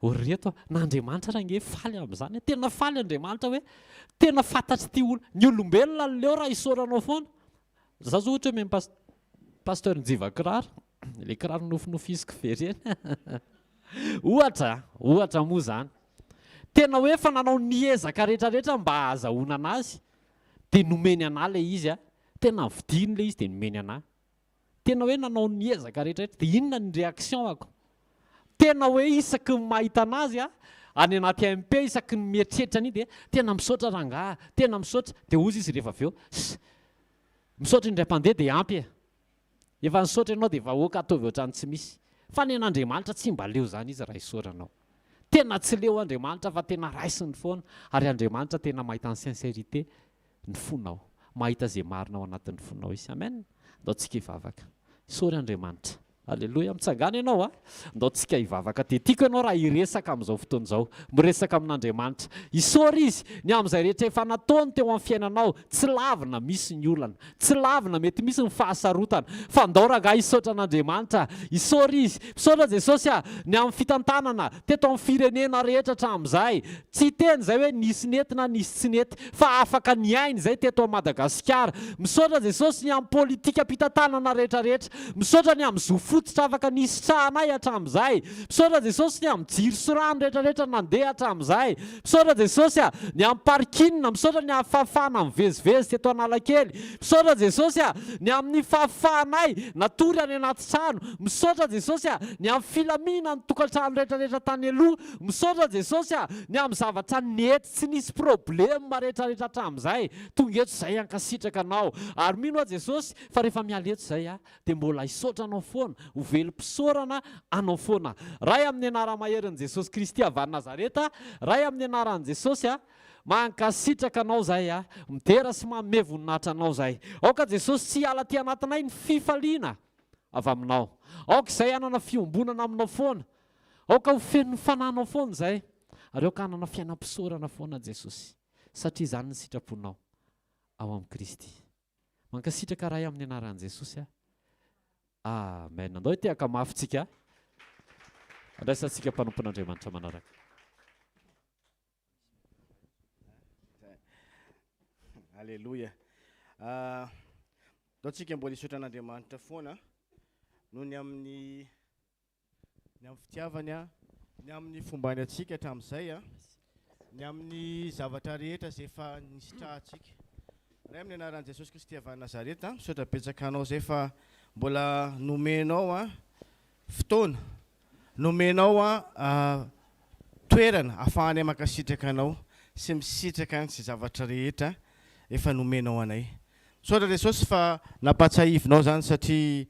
[SPEAKER 2] o ry reto a, na Andriamanitra ary ange faly amin'izany e, tena faly Andriamanitra hoe tena fantatr'ity olona, ny olombelona leo raha isaoranao foana. Za zao ohatra hoe omen'i pas, Pasteur Njiva kiraro, ilay kiraro nofinofisiko be ireny. Ohatra, ohatra moa izany. Tena hoe efa nanao ny ezaka rehetra rehetra mba hahazahoana anazy, dia nomeny anah ilay izy a, tena novidiany ilay izy dia nomeny anah. Tena hoe nanao ny ezaka rehetra rehetra, dia inona ny réaction-ako? Tena hoe isaky ny mahita anazy aho, any anaty MP, isaky ny mieritreritra an'iny dia tena misaotra rangaha, tena misaotra, dia hozy izy rehefa avy eo, ss, misaotra indray mpandeha dia ampy e. Efa nisaotra ianao dia vahoaka ataovy ohatran'ny tsy misy. Fa ny an'Andriamanitra tsy mba leo izany izy raha isaoranao. Tena tsy leo Andriamanitra fa tena raisiny foana ary Andriamanitra tena mahita ny sincérité ny fonao. Mahita izay marina ao anatin'ny fonao Izy. Amen. Ndao tsika hivavaka. Isaory Andriamanitra. Aleloia. Mitsangàna ianao a. Ndao tsika hivavaka. Dia tiako ianao raha hiresaka amin'izao fotoana izao. Miresaka amin'Andriamanitra. Isaory Izy ny amin'izay rehetra efa nataony teo amin'ny fiainanao. Tsy lavina misy ny olana. Tsy lavina mety misy ny fahasarotana. Fa ndao rangahy hisaotra an'Andriamanitra. Isaory Izy. Misaotra Jesosy a! Ny amin'ny fitantanana teto amin'ny firenena rehetra hatramin'izay. Tsy hiteny izay hoe nisy nety na nisy tsy nety. Fa afaka niaina izay teto Madagasikara. Misaotra Jesosy ny amin'ny politikam-pitantanana rehetra rehetra. Misaotra ny amin'ny zo fototra afaka nisitrahanay hatramin'izay. Misaotra Jesosy ny amin'ny jiro sy rano rehetra rehetra nandeha hatramin'izay. Misaotra Jesosy a! Ny amin'ny parking, misaotra ny amin'ny fahafahana mivezivezy teto Analakely. Misaotra Jesosy a! Ny amin'ny fahafahanay natory any anaty trano. Misaotra Jesosy a! Ny amin'ny filaminan'ny tokantrano rehetra rehetra tany aloha. Misaotra Jesosy a! Ny amin'ny zavatra nety tsy nisy problème rehetra rehetra hatramin'izay. Tonga eto izahay hankasitraka Anao. Ary mino aho Jesosy fa rehefa miala eto izay aho dia mbola hisaotra Anao foana, ho velom-pisaorana Anao foana. Ray amin'ny anara-maherin'i Jesosy Kristy avy any Nazareta, Ray amin'ny anaran'i Jesosy a, mankasitraka Anao izahay a, midera sy manome voninahitra Anao izahay. Aoka Jesosy tsy hiala aty anatinay ny fifaliana avy Aminao. Aoka izahay hanana fiombonana Aminao foana. Aoka ho feno ny Fanahinao foana izahay. Ary aoka hanana fiainam-pisaorana foana Jesosy, satria izany ny sitraponao ao amin'i Kristy. Mankasitraka Ray amin'ny anaran'i Jesosy ah. Amen. Andao hitehaka mafy tsika. Andraisantsika mpanompon'Andriamanitra manaraka.
[SPEAKER 3] Aleloia. Ah, ndao tsika mbola hisaotra an'Andriamanitra foana noho ny amin'ny ny amin'ny fitiavany, ny amin'ny fombany antsika hatramin'izay, ny amin'ny zavatra rehetra izay efa nisitrahantsika. Ray amin'ny anaran'i Jesosy Kristy avy any Nazareta, misaotra betsaka anao izay fa mbola nomenao fotoana, nomenao toerana ahafahanay mankasitraka anao sy misitraka ny zavatra rehetra efa nomenao anay. Misaotra Jesosy fa nampahatsiahivinao izany satria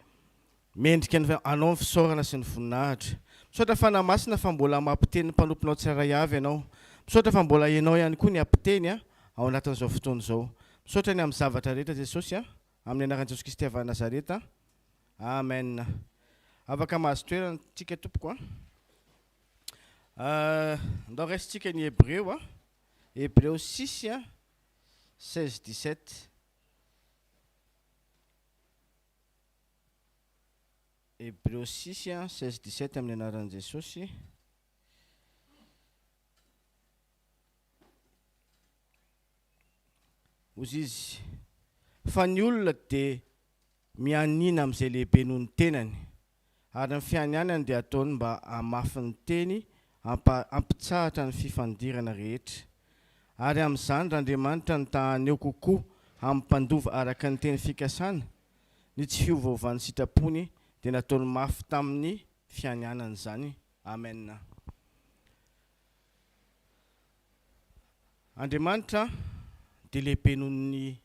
[SPEAKER 3] Mendrika ny Anao ny fisaorana sy ny voninahitra. Misaotra Fanahy Masina fa mbola mampiteny ny mpanomponao tsirairay avy Ianao. Misaotra fa mbola Ianao ihany koa ny hampiteny ao anatin'izao fotoana izao. Misaotra ny amin'ny zavatra rehetra Jesosy a! Amin'ny anaran'i Jesosy Kristy avy any Nazareta. Amen. Afaka mahazo toerana tsika tompoko a. Ndao raisintsika ny Hebreo a. Hebreo 6 16 17. Hebreo 6, 16, 17 amin'ny anaran'i Jesosy. Hozy izy, fa ny olona dia mianiana amin'izay lehibe noho ny tenany, ary ny fianianany dia ataony mba hamafy ny teny hampitsahatra ny fifandirana rehetra. Ary amin'izany Randriamanitra no ta haneho kokoa amin'ny mpandova araka ny teny fikasana, ny tsy fiovaovan'ny sitrapony dia nataony mafy tamin'ny fianianany izany. Amen. Andriamanitra dia lehibe noho ny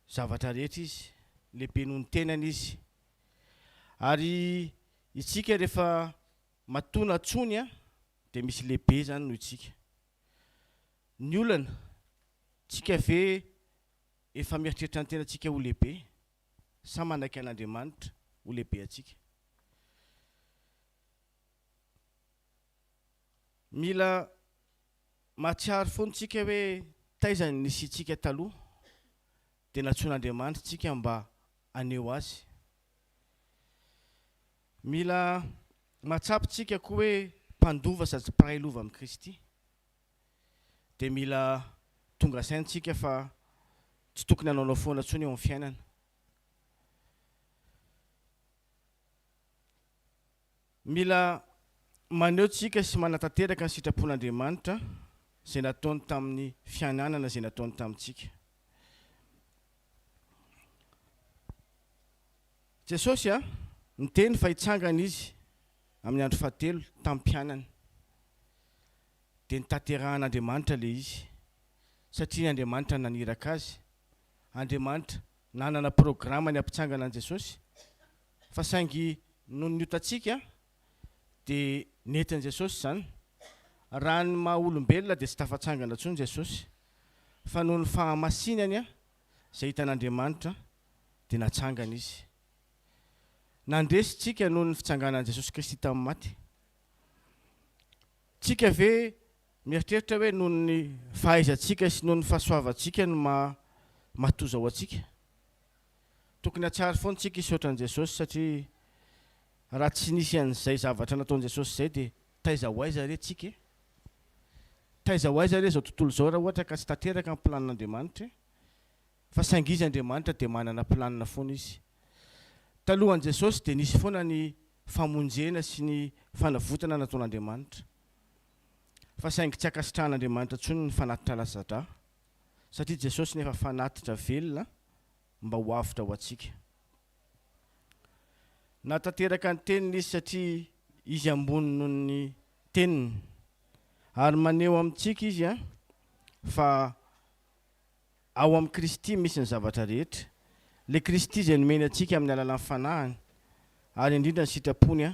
[SPEAKER 3] zavatra rehetra Izy, lehibe noho ny tenany Izy. Ary isika rehefa matoa nantsoiny dia misy lehibe izany noho isika. Ny olana, tsika ve efa mieritreritra ny tenantsika ho lehibe sa manaiky an'Andriamanitra ho lehibe antsika? Mila mahatsiaro foana tsika hoe taiza ny nisiantsika taloha dia nantsoin'Andriamanitra tsika mba haneho Azy. Mila mahatsapa tsika koa hoe mpandova sady mpiray lova amin'i Kristy. Dia mila tonga saina tsika fa tsy tokony hanaonao foana intsony eo amin'ny fiainana. Mila maneho tsika sy manatanteraka ny sitrapon'Andriamanitra izay nataony tamin'ny fiananana izay nataony tamintsika. Jesosy a, niteny fa hitsangana Izy amin'ny andro fahatelo tamin'ny mpianany. Dia notanterahan'Andriamanitra ilay izy satria Andriamanitra naniraka azy. Andriamanitra nanana programa ny hampitsangana an'i Jesosy fa saingy noho ny otantsika dia nentin'i Jesosy izany. Raha ny maha olombelona dia tsy tafatsangana intsony Jesosy fa noho ny fahamasinany izay hitan'Andriamanitra dia natsangana Izy. Nandresy tsika noho ny fitsanganan'i Jesosy Kristy tamin'ny maty. Tsika ve mieritreritra hoe noho ny fahaizantsika sy noho ny fahasoavantsika no maha matoza ho antsika? Tokony hahatsiaro foana tsika hisaotra an'i Jesosy satria raha tsy nisy an'izay zavatra nataon'i Jesosy izay dia taiza ho aiza re tsika e? Taiza ho aiza re izao tontolo izao raha ohatra ka tsy tanteraka ny planin'Andriamanitra e? Fa saingy Izy Andriamanitra dia manana planina foana Izy. Talohan'i Jesosy dia nisy foana ny famonjena sy ny fanavotana nataon'Andriamanitra. Fa saingy tsy ankasitrahan'Andriamanitra intsony ny fanatitra latsa-drà, satria Jesosy nefa fanatitra velona mba ho avotra ho antsika. Nahatanteraka ny teniny Izy satria Izy ambony noho ny teniny. Ary maneho amintsika Izy fa Ao amin'i Kristy misy ny zavatra rehetra. Ilay Kristy izay nomeny antsika amin'ny alalan'ny Fanahiny, ary indrindra ny sitrapony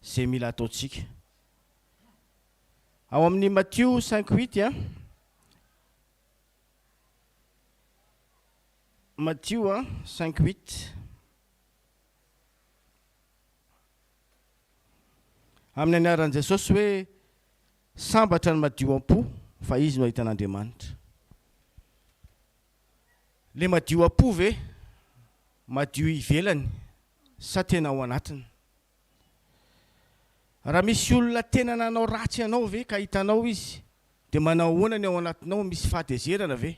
[SPEAKER 3] izay mila ataontsika. Ao amin'ny Matio cinq huit, Matio cinq huit. Amin'ny anaran'i Jesosy hoe Sambatra ny madio am-po fa izy no hahita an'Andriamanitra. Le madio am-po ve madio ivelany sa tena ao anatiny? Raha misy olona tena nanao ratsy anao ve ka hitanao izy dia manao ahoana ny ao anatinao misy fahatezerana ve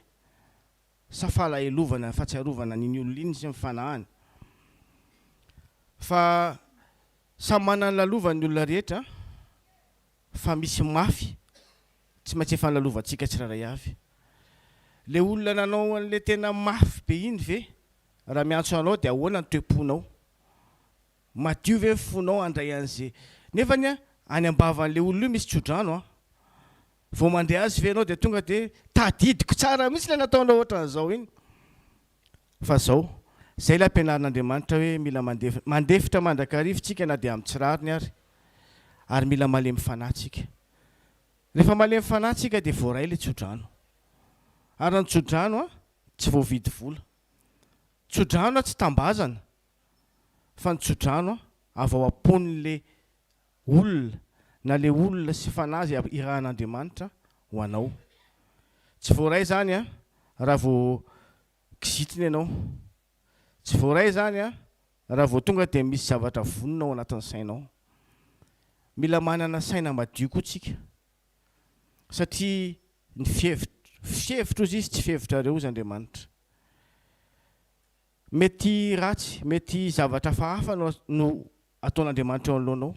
[SPEAKER 3] sa fahalahelovana fahatsiarovana an'iny olona iny sy ny fanahiny? Fa samy manana ny lalovany ny olona rehetra fa misy mafy tsy maintsy efa nolalovantsika tsirairay avy. Le olona nanao an'le tena mafy be iny ve raha miantso anao dia ahoana ny toe-ponao? Madio ve ny fonao handray an'ze nefa anie any am-bavan'le olona io misy tsodrano an! Vao mandre azy ve ianao dia tonga dia tadidiko tsara mihitsy le nataonao ohatran'izao iny. Fa zao, zay ilay ampianarin'Andriamanitra hoe mila mandefitra, mandefitra mandrakariva tsika na dia amin'ny tsy rariny ary, ary mila malemy fanahy tsika. Rehefa malemy fanahy tsika dia voaray ilay tsodrano. Ary ny tsodrano an, tsy voavidy vola. Tsodrano an tsy tambazana, fa ny tsodrano an avy ao am-pon'ilay olona, na ilay olona sy fanahy izay irahan'Andriamanitra ho anao. Tsy voaray izany an, raha vao kizitina ianao. Tsy voaray izany an, raha vao tonga dia misy zavatra vonona ao anatin'ny sainao. Mila manana saina madio koa tsika, satria ny fihevitro, fihevitro hozy izy tsy fihevitrareo hozy Andriamanitra. Mety ratsy, mety zavatra hafahafa no no ataon'Andriamanitra eo anoloanao,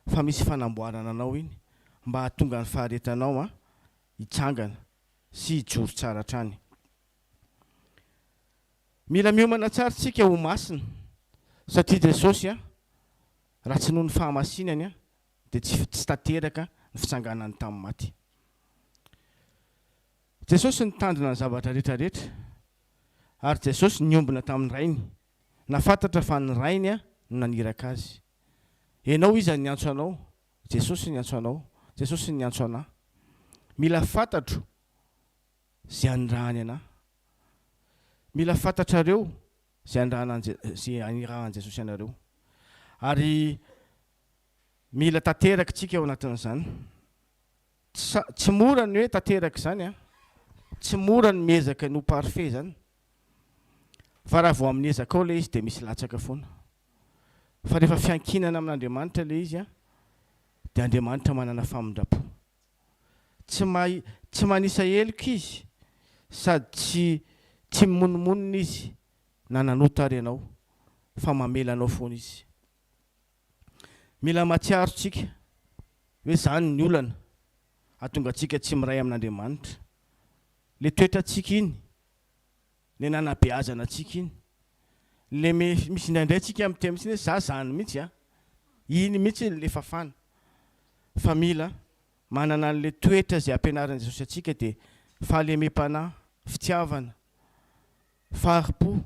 [SPEAKER 3] fa misy fanamboarana anao iny mba hahatonga ny faharetanao an hitsangana sy hijoro tsara hatrany. Mila miomana tsara isika ho masina satria Jesosy an, raha tsy noho ny fahamasinany an, dia tsy tsy tanteraka ny fitsanganany tamin'ny maty. Jesosy nitandrina ny zavatra rehetra rehetra ary Jesosy niombona tamin'ny Rainy. Nahafantatra fa ny Rainy an. no naniraka azy. Ianao iza no niantso anao? Jesosy no niantso anao. Jesosy no niantso anah. Mila fantatro ze anirahany anah. Mila fantatrareo ze anirahana ze anirahan'i Jesosy anareo. Ary mila tanteraka tsika ao anatin'izany. Tsy tsy mora ny hoe tanteraka izany an. Tsy mora ny miezaka ny ho parfait izany. Fa raha vao amin'ny ezakao ilay izy dia misy latsaka foana. Fa rehefa fiankinana amin'Andriamanitra ilay izy an, dia Andriamanitra manana famindram-po. Tsy mahay tsy manisa heloka izy sady tsy tsy mimonomonona izy na nanota ary ianao fa mamela anao foana izy. Mila mahatsiaro tsika hoe zany ny olana hahatonga antsika tsy miray amin'Andriamanitra. Le toetrantsika iny, le nanabeazana antsika iny, le misy indraindray tsika miteny mihitsy hoe za zany mihitsy a, iny mihitsy le fafana. Fa mila manana an'le toetra izay ampianarin'i Jesosy antsika dia fahalemem-panahy, fitiavana, fahari-po,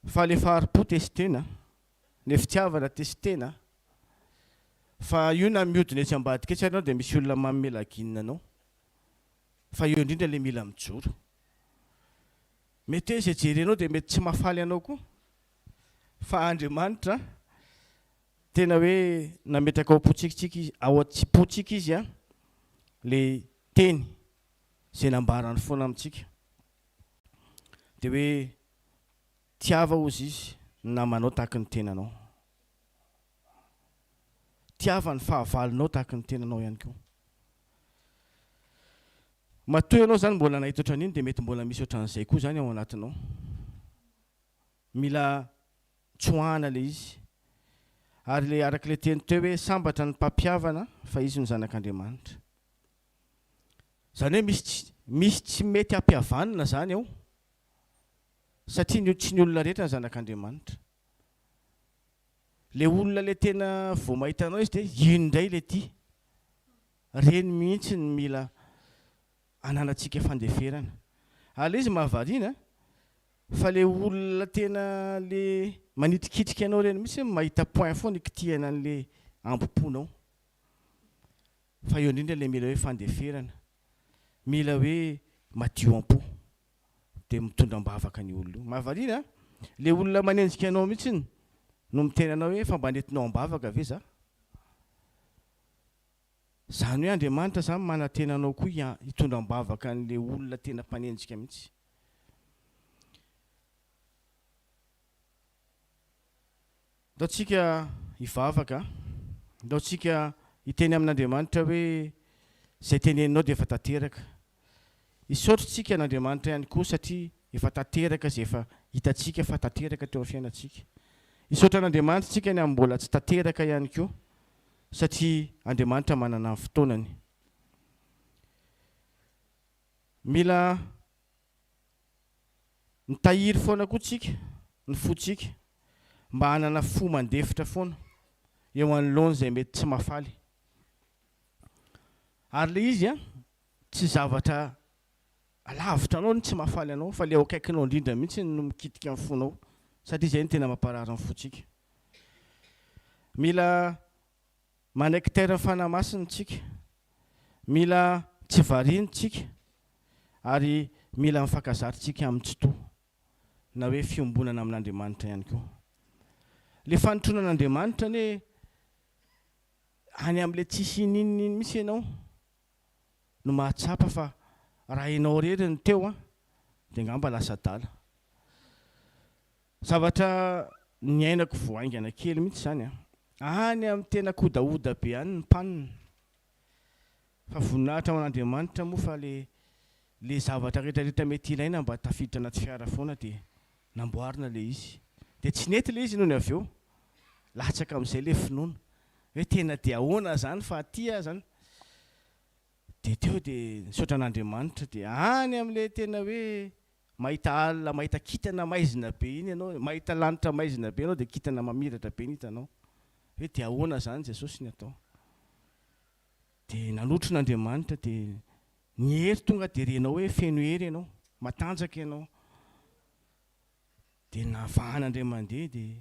[SPEAKER 3] Fa le fahari-po testena, le fitiavana testena, fa io na miodina etsy ambadika etsy ary enao dia misy olona manome laginina anao, fa eo indrindra le mila mijoro. Mety hoe izay jerenao dia mety tsy mahafaly anao koa, fa Andriamanitra tena hoe nametraka ao am-pontsika izy, ao am-pontsika izy an, le teny izay nambarany foana amintsika. Dia hoe Tiava hozy izy ny namanao tahaky ny tenanao. Tiava ny fahavalonao tahaky ny tenanao ihany koa. Matoa ianao izany mbola nahita ohatran'iny dia mety mbola misy ohatran'izay koa izany ao anatinao. Mila tsoahana ilay izy. Ary ilay araka ilay teny teo hoe sambatra ny mpampihavana fa izy no zanak'Andriamanitra. Izany hoe misy tsy misy tsy mety hampihavanina izany ao. Satria ny tsy ny olona rehetra ny zanak'Andriamanitra. Le olona le tena vao mahita anao izy de iny indray le ty. Reny mihitsy no mila ananantsika fandeferana. Ary le izy mahavariana fa le olona tena le manitrikitrika anao reny mihitsy mahita point foana ikitihana an'le ambom-ponao. Fa eo indrindra le mila hoe fandeferana. Mila hoe madio am-po. dia mitondra am-bavaka an'io olona io. Mahavariana an! Ilay olona manenjika anao mihitsy no miteny anao hoe fa mba nentinao am-bavaka ve za? Izany hoe Andriamanitra izany manantena anao koa hitondra am-bavaka an'ilay olona tena mpanenjika mihitsy. Ndao tsika hivavaka, ndao tsika hiteny amin'Andriamanitra hoe izay teneninao dia efa tanteraka. Hisaotra tsika an'Andriamanitra ihany koa satria efa tanteraka izay efa hitantsika fa tanteraka teo amin'ny fiainantsika. Hisaotra an'Andriamanitra tsika ny amin'ny mbola tsy tanteraka ihany koa satria Andriamanitra manana ny fotoanany. Mila Mitahiry foana koa tsika ny fontsika mba hanana fo mandefitra foana eo anoloan'izay mety tsy mahafaly. Ary ilay izy an, tsy zavatra alavitra anao ny tsy mahafaly anao fa ilay eo akaikinao indrindra mihitsy no mikitika ny fonao satria izay no tena mamparary ny fontsika. Mila manaiky taira Fanahy Masina tsika. Mila tsy variana tsika ary mila mifankazatra tsika amin'ny Tsitoha na hoe fiombonana amin'Andriamanitra ihany koa. Le fanotronan'Andriamanitra anie any amin'le tsisy ininona iny mihitsy ianao no mahatsapa fa raha ianao irery no teo an dia angamba lasa adala. Zavatra niainako vao haingana kely mihitsy izany an. Any amin'ny tena kodahoda be any ny panne. Fa voninahitra ho an'Andriamanitra moa fa le le zavatra rehetra rehetra mety ilaina mba tafiditra anaty fiara foana dia namboarina le izy. Dia tsy nety le izy nony avy eo. Latsaka amin'izay le finoana. Hoe tena dia ahoana izany fa aty aho izany. Dia teo dia nisaotra an'Andriamanitra dia any amin'ilay tena hoe Mahita alina, mahita kintana maizina be iny ianao, mahita lanitra maizina be ianao dia kintana mamiratra be ny hitanao. Hoe dia ahoana izany Jesosy ny atao? Dia nanotrona Andriamanitra dia ny hery tonga dia renao hoe feno hery ianao, matanjaka ianao. Dia navahana indray mandeha dia.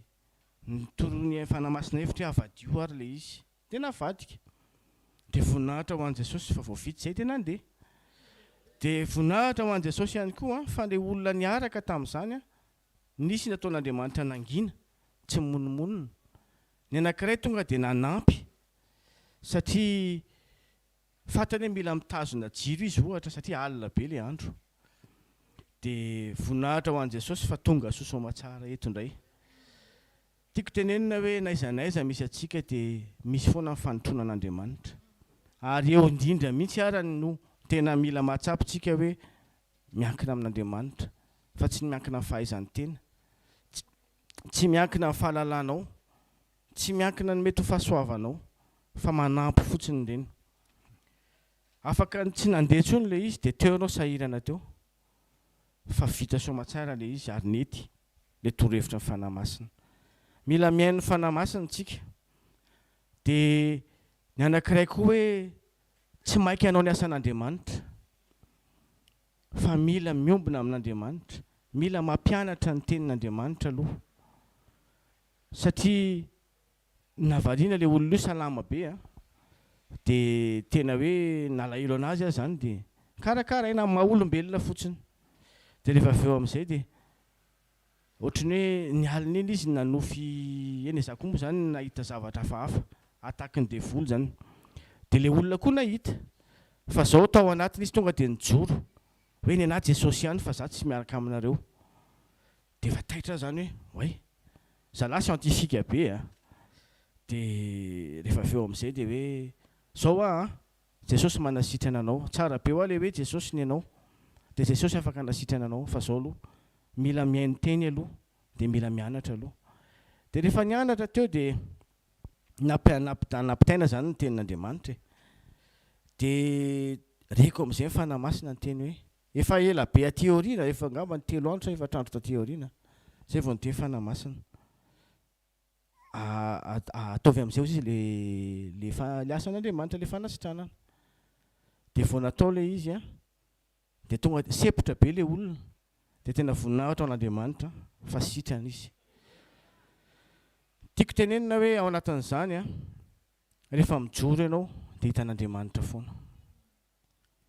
[SPEAKER 3] Nitoroan'ny Fanahy Masina hevitra hoe avadio ary ilay izy. Dia navadika. Dia voninahitra ho an'i Jesosy fa vao vita izay dia nandeha. Dia voninahitra ho an'i Jesosy ihany koa fa ilay olona niaraka tamin'izany nisy nataon'Andriamanitra nangina, tsy nimonomonona. Ny anankiray tonga dia nanampy satria fantany hoe mila mitazona jiro izy ohatra satria alina be ilay andro. Dia voninahitra ho an'i Jesosy fa tonga soa soamatsara eto indray. Tiako tenenina hoe n'aiza n'aiza misy antsika dia misy foana ny fanotroana an'Andriamanitra. Ary eo indrindra mihitsy ara no tena mila mahatsapa tsika hoe miankina amin'Andriamanitra fa tsy ny miankina amin'ny fahaizan'ny tena, tsy miankina amin'ny fahalalanao, tsy miankina ny mety ho fahasoavanao fa manampy fotsiny ireny. Afaka ny tsy nandeha intsony ilay izy dia teo ianao sahirana teo. fa vita soamatsara le izy ary nety le torohevitry ny Fanahy Masina. Mila mihaino ny Fanahy Masina tsika. De ny anakiray koa hoe tsy maika hanao ny asan'Andriamanitra fa mila miombona amin'Andriamanitra, mila mampianatra ny tenin'Andriamanitra aloha satria Navariana le olona io salama be a! De tena hoe nalahelo anazy aho zany de karakaraina amin'ny maha olombelona fotsiny. De rehefa avy eo amin'izay de ohatran'ny hoe ny alina iny izy nanofy, eny e za koa moa zany nahita zavatra hafahafa, attaque ny devoly zany. De le olona koa nahita fa zao tao anatiny izy tonga de nijoro hoe nenaha Jesosy ihany fa za tsy miaraka aminareo. Dia efa taitra aho zany hoe oay, zalahy scientifique be a! Dia rehefa avy eo amin'izay dia hoe zao hoa an, Jesosy manasitrana anao, tsara be hoa ilay hoe Jesosy ny anao, dia Jesosy afaka hanasitrana anao, fa zao aloha, mila mihaino teny aloha, dia mila mianatra aloha. Dia rehefa nianatra teo dia nampitaina zany ny tenin'Andriamanitra e! Dia reko amin'izay ny Fanahy Masina niteny hoe, Efa ela be aty aoriana, efa angamba ny telo andro sa efatra andro taty aoriana, zay vao niteny Fanahy Masina. Ataovy amin'izay hozy izy le le fa le asan'Andriamanitra, le fanasitranana. Dia vao natao ilay izy an, dia tonga sempotra be ilay olona, dia tena voninahitra ho an'Andriamanitra fa sitrana izy. Tiako tenenina hoe ao anatin'izany an, rehefa mijoro ianao dia hitan'Andriamanitra foana.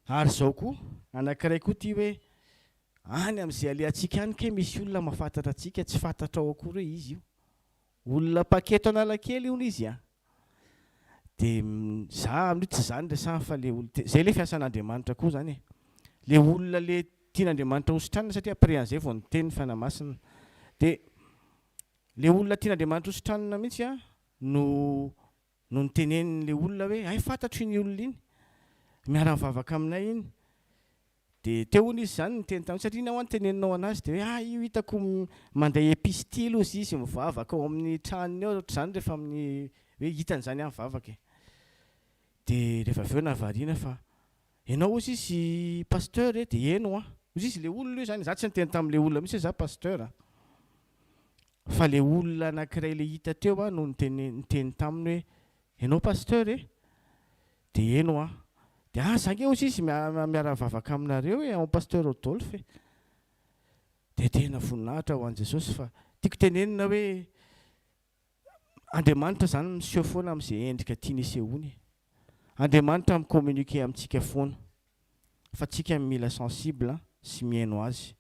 [SPEAKER 3] Ary izao koa, anankiray koa ity hoe, any amin'izay alehantsika any kay misy olona mahafantatra antsika, tsy fantatrao akory hoe iza io. Olona mpaketo Analakely hono izy an! Dia za amin'io tsy za no resahana fa le olona, zay le fiasan'Andriamanitra koa zany e. Le olona le tian'Andriamanitra hositranina satria après an'izay vao niteny ny Fanahy Masina. Dia le olona tian'Andriamanitra hositranina mihitsy an no no nitenenin'ilay olona hoe hay fantatro iny olona iny, miara-mivavaka aminay iny. Dia teo hono izy izany niteny taminy, satria inona hoa no teneninao an'azy? Dia hoe ah io hitako mandeha epistily hozy izy mivavaka ao amin'ny tranony ao, ohatr'izany rehefa amin'ny hoe hitany izany aho mivavaka e. Dia rehefa avy eo nahavariana fa ianao hozy izy pasteur e? Dia eny hoa. Hozy izy ilay olona io izany, izaho tsy niteny tamin'ilay olona mihitsy hoe izaho pasteur a. Fa le olona anakiray le hita teo no niteny niteny taminy hoe ianao pasteur e? De eny hoa. De ah za nge hozy izy miara mivavaka aminareo e, ao am pasteur Rodolphe e. De tena voninahitra ho an'i Jesosy fa tiako tenenina hoe Andriamanitra zany miseho foana amin'izay endrika tiany hisehoany e. Andriamanitra mi communiquer amintsika foana fa tsika mila sensible sy mihaino azy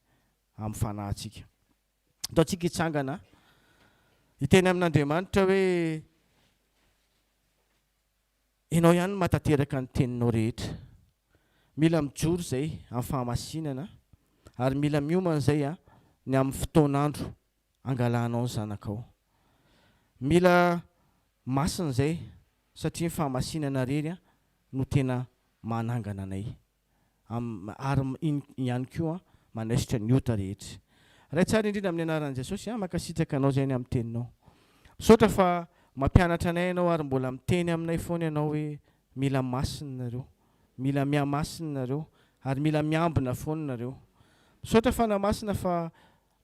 [SPEAKER 3] amin'ny fanahintsika. Ataontsika hitsangana hiteny amin'Andriamanitra hoe, Ianao ihany no mahatanteraka ny teninao rehetra. Mila mijoro izay amin'ny fahamasinana ary mila miomana izay ny amin'ny fotoan'andro hangalanao ny zanakao. Mila masina izay satria ny fahamasinana irery no tena manangana anay. Am, ary iny ihany koa manaisotra ny ota rehetra. Ray tsara indrindra amin'ny anaran'i Jesosy an, mankasitraka anao izay ny amin'ny teninao. Misaotra fa mampianatra anay ianao ary mbola miteny aminay foana ianao hoe mila masina nareo, mila mihamasina nareo ary mila miambina foana nareo. Misaotra Fanahy Masina fa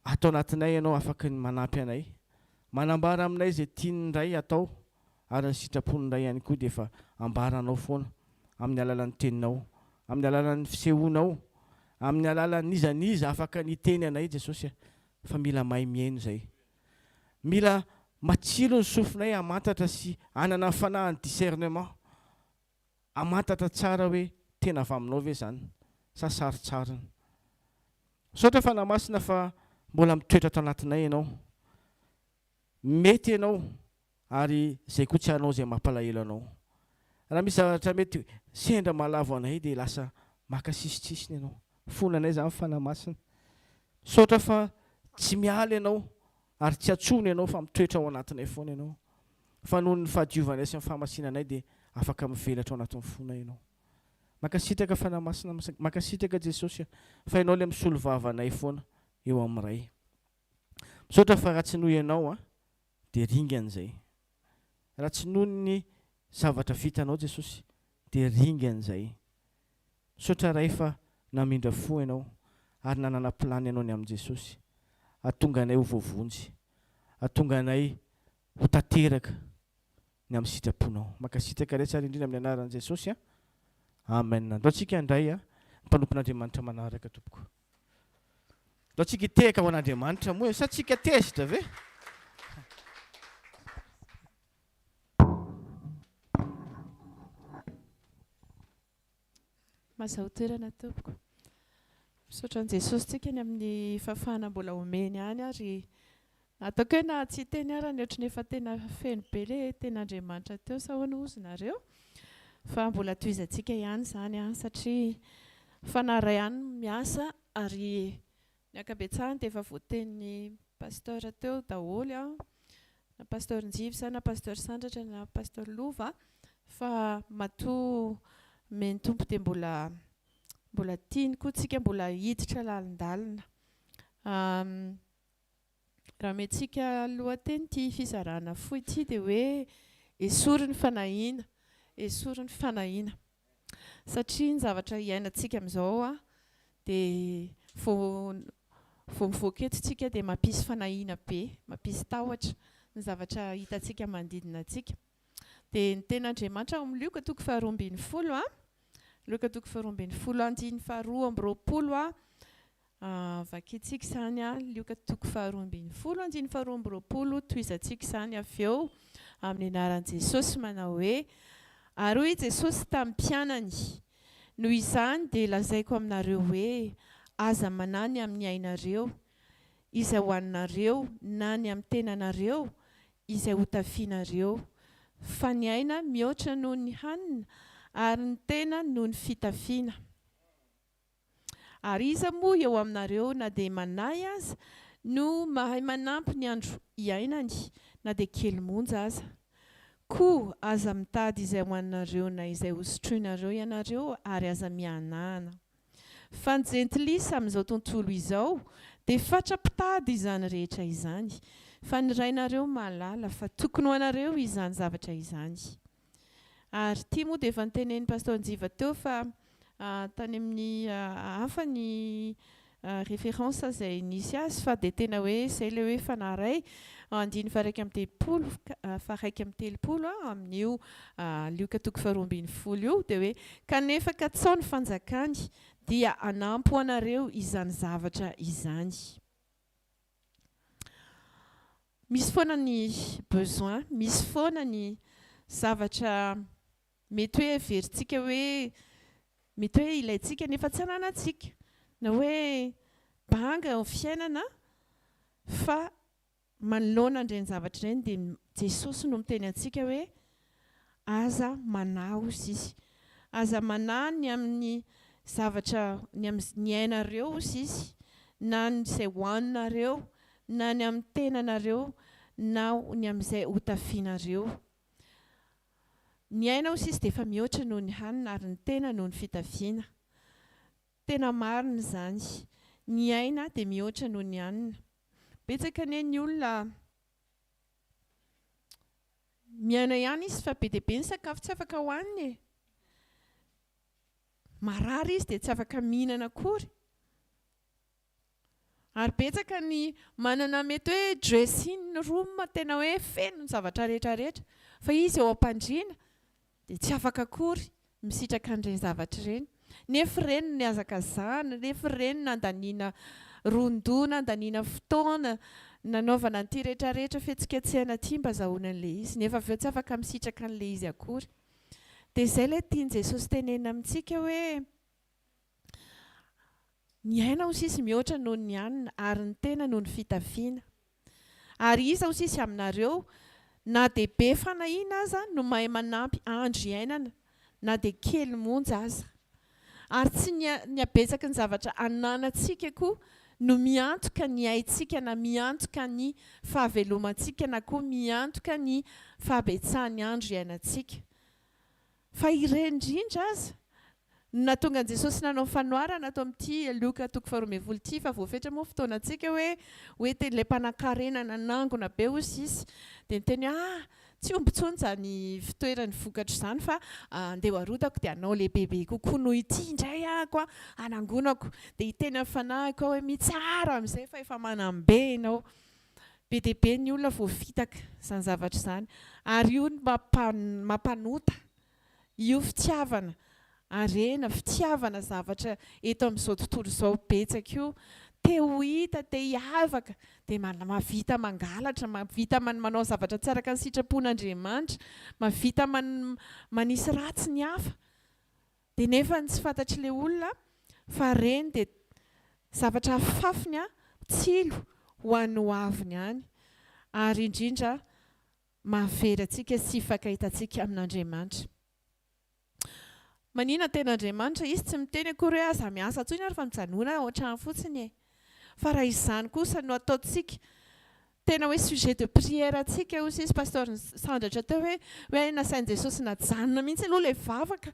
[SPEAKER 3] ato anatinay ianao afaka ny manampy anay, manambara aminay izay tian'ny Ray atao ary ny sitrapon'ny Ray ihany koa dia efa ambaranao foana amin'ny alalan'ny teninao, amin'ny alalan'ny fisehoanao, amin'ny alalan'iza n'iza afaka ny hiteny anay Jesosy a, fa mila mahay mihaino izay. Mila. Matsilo ny sofinay hamantatra sy hanana ny fanahin'ny discernement, hamantatra tsara hoe tena avy aminao ve izany sa sarintsariny. Misaotra Fanahy Masina fa mbola mitoetra ato anatinay Ianao. Mety Ianao ary izay koa tsy hanao izay mampalahelo Anao. Raha misy zavatra mety sendra mahalavo anay dia lasa maka sisintsisiny Ianao. Fonanay izany Fanahy Masina. Misaotra fa tsy miala Ianao ary tsy antsoina Ianao fa mitoetra ao anatinay foana Ianao. Fa noho ny fahadiovanay sy ny fahamasinanay dia afaka mivelatra ao anatin'ny fonay Ianao. Mankasitraka Fanahy Masina, mankasitraka Jesosy a, fa Ianao ilay misolo vava anay foana eo amin'ny Ray. Misaotra fa raha tsy noho Ianao a, dia ringana izay. Raha tsy noho ny zavatra vitanao Jesosy dia ringana izay. Misaotra Ray fa namindra fo Ianao ary nanana plan Ianao ny amin'i Jesosy. Hahatonga anay ho voavonjy. Hahatonga anay ho tanteraka ny amin'ny sitraponao. Mankasitraka Ray tsara indrindra amin'ny anaran'i Jesosy a. Amen. Andao tsika handray a, ny mpanompon'Andriamanitra manaraka tompoko. Andao tsika hitehaka ho an'Andriamanitra moa e, sa tsika tezitra ve?
[SPEAKER 4] Mazao toerana tompoko. Misaotra an'i Jesosy tsika ny amin'ny fahafahana mbola omeny ihany ary ataoko hoe na tsy hiteny ara ny ohatry ny efa tena feno be le tenin'Andriamanitra teo sa ahoana hozy nareo? Fa mbola tohizantsika ihany izany an satria fanahy iray ihany no miasa ary ny ankabetsahany dia efa voatenin'ny pasteur teo daholo an, na pasteur Njiva izany na pasteur Sandratra na pasteur Lova fa matoa omen'ny Tompo dia mbola mbola tiany koa tsika mbola hiditra lalindalina. Raha omentsika lohateny ity fizarana fohy ity dia hoe esory ny fanahiana, esory ny fanahiana. Satria ny zavatra iainantsika amin'izao dia vao vao mivoaka eto tsika dia mampisy fanahiana be, mampisy tahotra ny zavatra hitantsika manodidina antsika. Dia ny tenin'Andriamanitra ao amin'ny Lioka toko faharoa ambin'ny folo, Lioka toko faharoa ambin'ny folo andininy faharoa amby roapolo, vakintsika izany, Lioka toko faharoa ambin'ny folo andininy faharoa amby roapolo, tohizantsika izany avy eo amin'ny anaran'i Jesosy manao hoe: Ary hoy i Jesosy tamin'ny mpianany, Noho izany dia lazaiko aminareo hoe, aza manahy ny amin'ny ainareo, izay hohaninareo, na ny amin'ny tenanareo, izay hotafianareo. Fa ny aina mihoatra noho ny hanina, ary ny tena noho ny fitafiana. Ary iza moa eo aminareo na dia manahy aza no mahay manampy ny andro iainany na dia kely monja aza? Koa aza mitady izay hohaninareo na izay hosotroinareo ianareo ary aza mihanahana. Fa ny jentilisa amin'izao tontolo izao dia fatra-pitady izany rehetra izany, fa ny Rainareo mahalala fa tokony ho anareo izany zavatra izany. Ary ity moa dia efa notenenin'i Pasteur Njiva teo fa tany amin'ny hafa ny référence izay nisy azy fa dia tena hoe izay ilay hoe fanahy iray, andininy faha-31 faha-31 amin'io Lioka toko faharoa ambin'ny folo io dia hoe kanefa katsao ny fanjakany dia hanampy ho anareo izany zavatra izany. Misy foana ny besoin, misy foana ny zavatra mety hoe heverintsika hoe mety hoe ilaintsika nefa tsy ananantsika, na hoe banga eo amin'ny fiainana fa manoloana an'ireny zavatra ireny dia Jesosy no miteny antsika hoe aza manahy hozy izy, aza manahy ny amin'ny zavatra ny amin'ny ny ainareo hozy izy, na ny izay hohaninareo, na ny amin'ny tenanareo, na ny amin'izay hotafianareo. Ny aina hozy izy dia efa mihoatra noho ny hanina ary ny tena noho ny fitafiana. Tena marina izany. Ny aina dia mihoatra noho ny hanina. Betsaka anie ny olona miaina ihany izy fa be dia be ny sakafo tsy afaka hohaniny e. Marary izy dia tsy afaka mihinana akory. Ary betsaka ny manana mety hoe dressing room tena hoe feno ny zavatra rehetra rehetra fa izy eo am-pandriana dia tsy afaka akory misitraka an'ireny zavatra ireny. Nefa ireny no nihazakazahana, nefa ireny no nandaniana ron-doha, nandaniana fotoana, Nanaovana an'ity rehetrarehetra fihetsiketsehana ity mba azahoana an'ilay izy, nefa avy eo tsy afaka misitraka an'ilay izy akory. Dia izay ilay tian'i Jesosy tenenina amintsika hoe, Ny aina hoy sisa mihoatra noho ny hanina, ary ny tena noho ny fitafiana. Ary iza hoy sisa aminareo, na dia be fanahiana aza, no mahay manampy andro iainana, na dia kely monja aza? Ary tsy ny ny habetsaky ny zavatra ananantsika koa no miantoka ny aintsika na miantoka ny fahavelomantsika na koa miantoka ny fahabetsahan'ny andro iainantsika. Fa ireny indrindra aza no nahatonga an'i Jesosy nanao fanoharana ato amin'ity Lioka toko faharoa ambin'ny folo ity, fa voafetra moa ny fotoanantsika hoe hoe teny ilay mpanankarena nanangona be hoy sisa dia niteny hoe ah Tsy omby intsony izany fitoeran'ny vokatra izany fa andeha ho arotako dia hanao lehibebe kokoa noho ity indray ahako an, hanangonako. Dia hiteny amin'ny fanahiko aho hoe mitsara amin'izay fa efa manam-be ianao. Be dia be ny olona voafitaka izany zavatra izany. Ary io no mampanota. Io fitiavana harena, fitiavana zavatra eto amin'izao tontolo izao betsaka io. Te ho hita, te hiavaka, dia mahavita mangalatra, mahavita manao zavatra tsy araka ny sitrapon'Andriamanitra, mahavita manisy ratsy ny hafa. Dia nefa ny tsy fantatr'ilay olona fa ireny dia zavatra afafiny tsilo ho an'ny ho aviny any. Ary indrindra mahavery antsika sy hifankahitantsika amin'Andriamanitra. Manina tena Andriamanitra, Izy tsy miteny akory hoe aza miasa intsony ary fa mijanona ao an-trano fotsiny e. Fa raha izany kosa no ataontsika, tena hoe sujet de prière antsika hoy sisa Pasteur Sandratra teo hoe hoe nasain'i Jesosy najanona mihitsy aloha ilay vavaka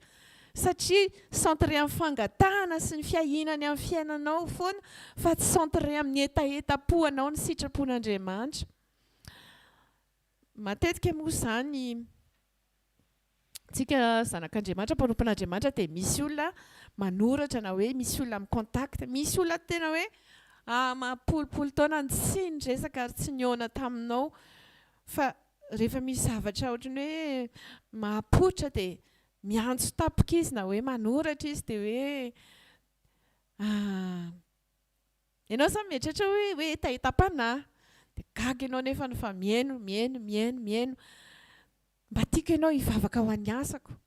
[SPEAKER 4] satria centré amin'ny fangatahana sy ny fiahiana ny amin'ny fiainanao foana fa tsy centré amin'ny hetahetam-po anao ny sitrapon'Andriamanitra. Matetika moa izany tsika zanak'Andriamanitra, mpanompon'Andriamanitra dia misy olona manoratra na hoe misy olona mi-contact, misy olona tena hoe amam-polopolo taona tsy niresaka ary tsy nihaona taminao fa rehefa misy zavatra ohatran'ny hoe mahapoitra dia miantso tampoka izy na hoe manoratra izy dia hoe Ianao izany mieritreritra hoe hoe hetahetam-panahy, dia gaga ianao nefany fa mihaino, mihaino, mihaino, mihaino. Mba tiako ianao hivavaka ho an'ny asako.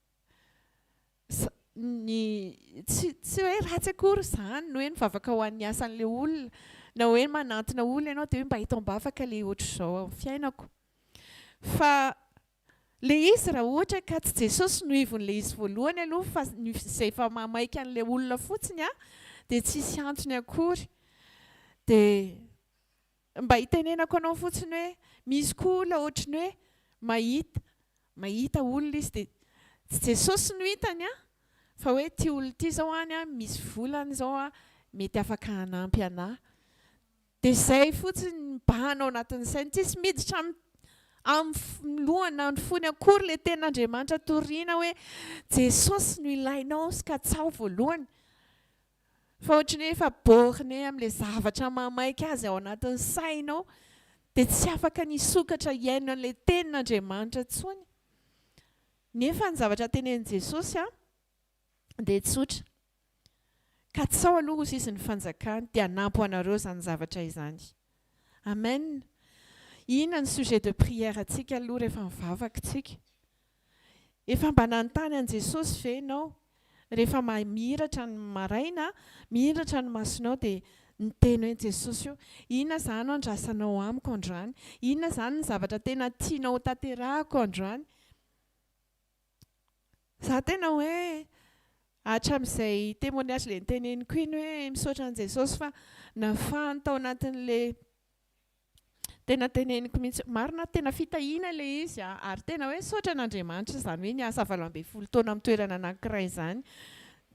[SPEAKER 4] Sa- ny tsy tsy hoe ratsy akory izany ny hoe mivavaka ho an'ny asan'ilay olona, na hoe manantona olona ianao dia hoe mba eto am-bavaka ilay ohatr'izao amin'ny fiainako. Fa Ilay izy raha ohatra ka tsy Jesosy no ivon'ilay izy voalohany aloha fa ny izay efa mahamaika an'ilay olona fotsiny an, dia tsisy antony akory. Dia mba hitenenako anao fotsiny hoe misy koa olona ohatry ny hoe mahita mahita olona izy dia tsy Jesosy no hitany an, fa hoe ity olona ity izao any an, misy vola any izao an, mety afaka hanampy anà. Dia izay fotsiny mibahana ao anatin'ny sainy. Tsisy miditra amin'ny lohany na ny fony akory ilay tenin'Andriamanitra torina hoe Jesosy no ilainao sy katsaho voalohany. Fa ohatran'ny hoe efa borné amin'ilay zavatra mahamaika azy ao anatin'ny saina ao dia tsy afaka ny hisokatra hihaino an'ilay tenin'Andriamanitra intsony. Nefa ny zavatra tenenin'i Jesosy dia tsotra. Katsaho aloha hozy izy ny fanjakany dia hanampy ho anareo izany zavatra izany. Amen. Inona ny sujet de prière antsika aloha rehefa mivavaka tsika? Efa mba nanontany an'i Jesosy ve ianao rehefa mihiratra ny maraina, mihiratra ny masonao dia niteny hoe Jesosy o, inona izany no andrasanao amiko androany? Inona izany ny zavatra tena tianao ho tanterahako androany? Za tena hoe hatramin'izay témoignage le niteneniko iny hoe misaotra an'i Jesosy fa nafahany tao anatin'le tena teneniko mihitsy, marina tena fitahiana ilay izy a, ary tena hoe misaotra an'Andriamanitra izany hoe niasa 18 taona amin'ny toerana anankiray izany,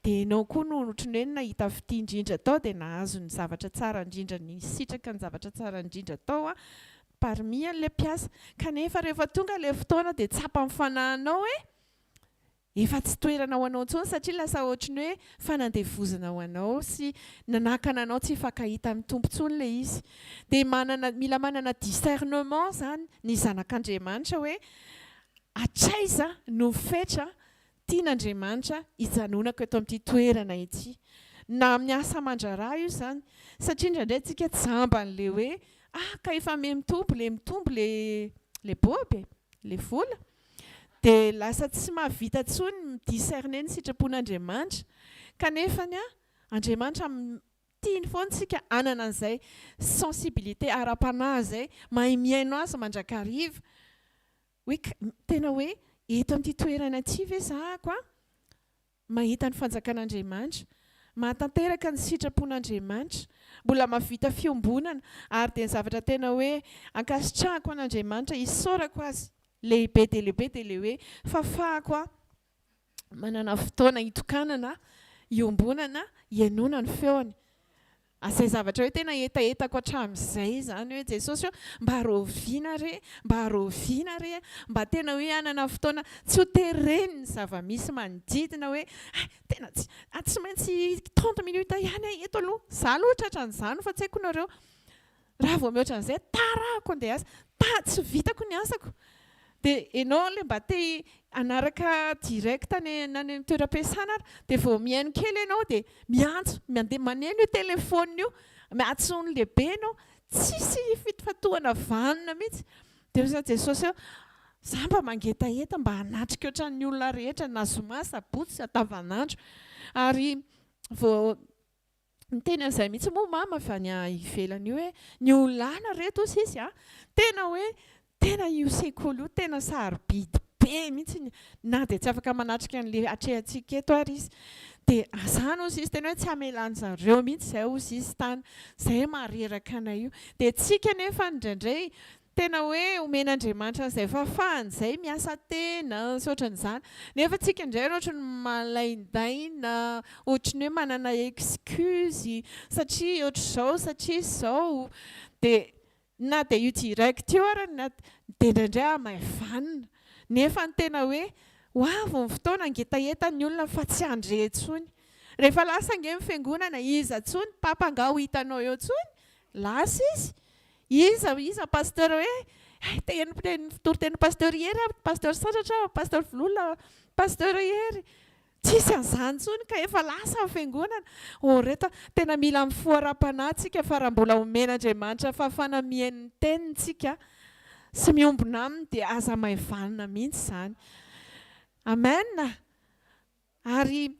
[SPEAKER 4] dia ianao koa no ohatran'ny hoe nahita fitia indrindra tao dia nahazo ny zavatra tsara indrindra nisitraka ny zavatra tsara indrindra tao a, parmi an'ilay mpiasa, kanefa rehefa tonga ilay fotoana dia tsapan'ny fanahinao hoe efa tsy toerana ho anao intsony satria lasa ohatry ny hoe fanandevozana ho anao sy nanakana anao tsy hifankahita amin'ny Tompo intsony ilay izy. Dia manana, mila manana discernement izany ny zanak'Andriamanitra hoe hatraiza no fetra tian'Andriamanitra hijanonako eto amin'ity toerana ity. Na amin'ny asa aman-draharaha io izany, satria indraindray tsika jamban'ilay hoe ah ka efa miha mitombo le mitombo le le bob e, le vola, dia lasa tsy mahavita intsony mi-discerner ny sitrapon'Andriamanitra, kanefany an, Andriamanitra tiany foana tsika hanana an'izay sensibilité ara-panahy izay, mahay mihaino azy mandrakariva, hoe tena hoe eto amin'ity toerana ity ve zahako an? Mahita ny fanjakan'Andriamanitra, mahatanteraka ny sitrapon'Andriamanitra, mbola mahavita fiombonana, ary dia ny zavatra tena hoe ankasitrahako an'Andriamanitra, isaorako Azy lehibe dia lehibe dia ilay hoe fahafahako aho manana fotoana hitokanana, hiombonana, hihainoana ny feony. Izay zavatra hoe tena hetahetako hatramin'izay izany hoe Jesosy ô, mba rahoviana re, mba rahoviana re, mba tena hoe hanana fotoana tsy ho teren'ny zava-misy manodidina hoe hay tena tsy, tsy maintsy trente minutes ihany aho eto aloha, za aloha tratran'izany fa tsy haiko nareo, Raha vao mihoatra an'izay, tara ahako andeha hiasa, ta, tsy vitako ny asako. Dia ianao ilay mba te hanaraka direct any any amin'ny toeram-piasana ary, dia vao mihaino kely ianao dia miantso, mandeha maneno io telephone io, miantso ny lehibe ianao, tsisy fifantohana vanona mihitsy. Dia hoy Jesosy hoe, za mba mangetaheta mba hanatrika ohatran'ny olona rehetra na zoma, sabotsy, andavanandro. Ary vao Niteny an'izay mihitsy moa mama avy any ivelany io hoe ny olana reto hozy izy a, tena hoe tena io sekoly io tena sarobidy be mihitsy na dia tsy afaka manatrika an'ilay atrehantsika eto ary izy. Dia izany hozy izy tena hoe tsy hamelan'zareo mihitsy izay hozy izy tany, izay mahareraka anay io. Dia tsika anefa indraindray Tena hoe omen'Andriamanitra an'izay fahafahana izay miasa tena sy ohatran'izany. Nefa tsika indray ohatry ny malaindaina, ohatry ny hoe manana excuse satria ohatr'izao satria izao. Dia na dia io direct io ary na dia indraindray hamaivanina. Nefa ny tena hoe ho avy ny fotoana hangetaheta ny olona fa tsy handre intsony. Rehefa lasa ange ny fiangonana, iza intsony? Papa angaha ho hitanao eo intsony? Lasa izy. Iza iza pasteur hoe hay te heno teny toriteny pasteur Hery aho, pasteur Sandratra aho, pasteur Vololona, pasteur Hery. Tsisy an'izany intsony ka efa lasa ny fiangonana. Oh reto a, tena mila mifoha ara-panahy tsika fa raha mbola omen'Andriamanitra fahafahana mihaino ny teniny tsika sy miombona aminy dia aza maivanina mihitsy izany. Amen. Ary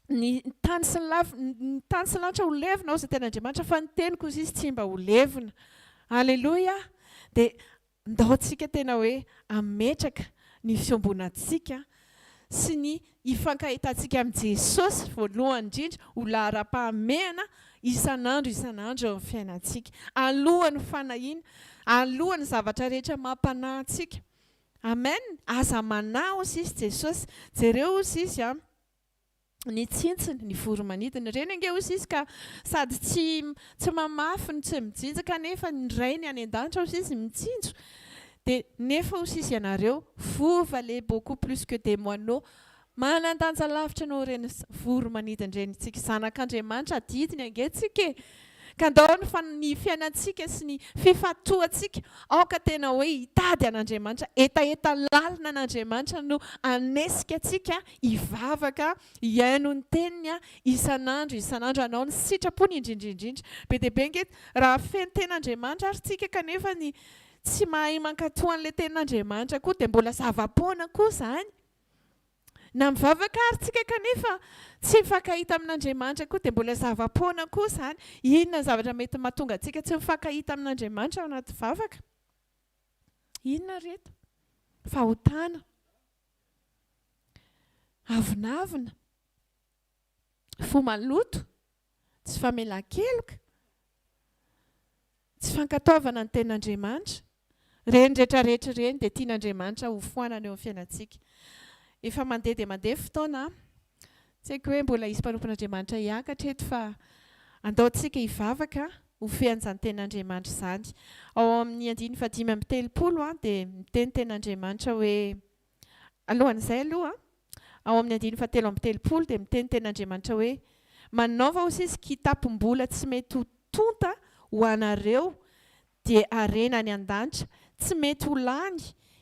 [SPEAKER 4] Ny tany sy ny lav, ny tany sy ny lanitra ho levona hozy ny tenin'Andriamanitra fa ny teniko hozy izy tsy mba ho levona. Aleloia! Dia ndao tsika tena hoe hametraka ny fiombonantsika sy ny hifankahitantsika amin'i Jesosy voalohany indrindra ho laharam-pahamehana isan'andro isan'andro eo amin'ny fiainantsika. Alohan'ny fanahiana, alohan'ny zavatra rehetra mampanahy antsika. Amen! Aza manahy hozy izy Jesosy. Jereo hozy izy an! ny tsintsiny, ny voro-manidina. Ireny ange hozy izy ka sady tsy tsy mamafy no tsy mijinja kanefa ny Rainy any an-danitra hozy izy mitsinjo. Dia nefa hozy izy ianareo, vous valez beaucoup plus que des moineaux. Manan-danja lavitra noho ireny voro-manidina ireny isika. Zanak'Andriamanitra adidiny ange tsika e! Ka ndao ny fa ny fiainantsika sy ny fifantohantsika aoka tena hoe hitady an'Andriamanitra, hetaheta lalina an'Andriamanitra no hanesika antsika hivavaka, hihaino ny teniny isan'andro isan'andro, hanao ny sitrapony indrindra indrindra. Be dia be ange raha feno tenin'Andriamanitra ary tsika kanefa ny tsy mahay mankatò an'ilay tenin'Andriamanitra koa dia mbola zava-poana koa izany. Na mivavaka ary tsika kanefa tsy mifankahita amin'Andriamanitra koa dia mbola zava-poana koa izany. Inona ny zavatra mety mahatonga antsika tsy mifankahita amin'Andriamanitra ao anaty vavaka? Inona ry reto? Fahotana. Avonavona. Fo maloto. Tsy famelan-keloka. Tsy fankatoavana ny tenin'Andriamanitra. Ireny rehetra rehetra ireny dia tian'Andriamanitra ho foanana eo amin'ny fiainantsika. Efa mandeha dia mandeha ny fotoana an! Tsy haiko hoe mbola hisy mpanompon'Andriamanitra hiakatra eto fa andao tsika hivavaka ho fean'izany tenin'Andriamanitra izany. Ao amin'ny andininy fahadimy amby telopolo dia miteny tenin'Andriamanitra hoe, alohan'izay aloha, ao amin'ny andininy fahatelo amby telopolo dia miteny tenin'Andriamanitra hoe, Manaova hoy izy kitapom-bola tsy mety ho tonta ho anareo dia harena any an-danitra, tsy mety ho lany,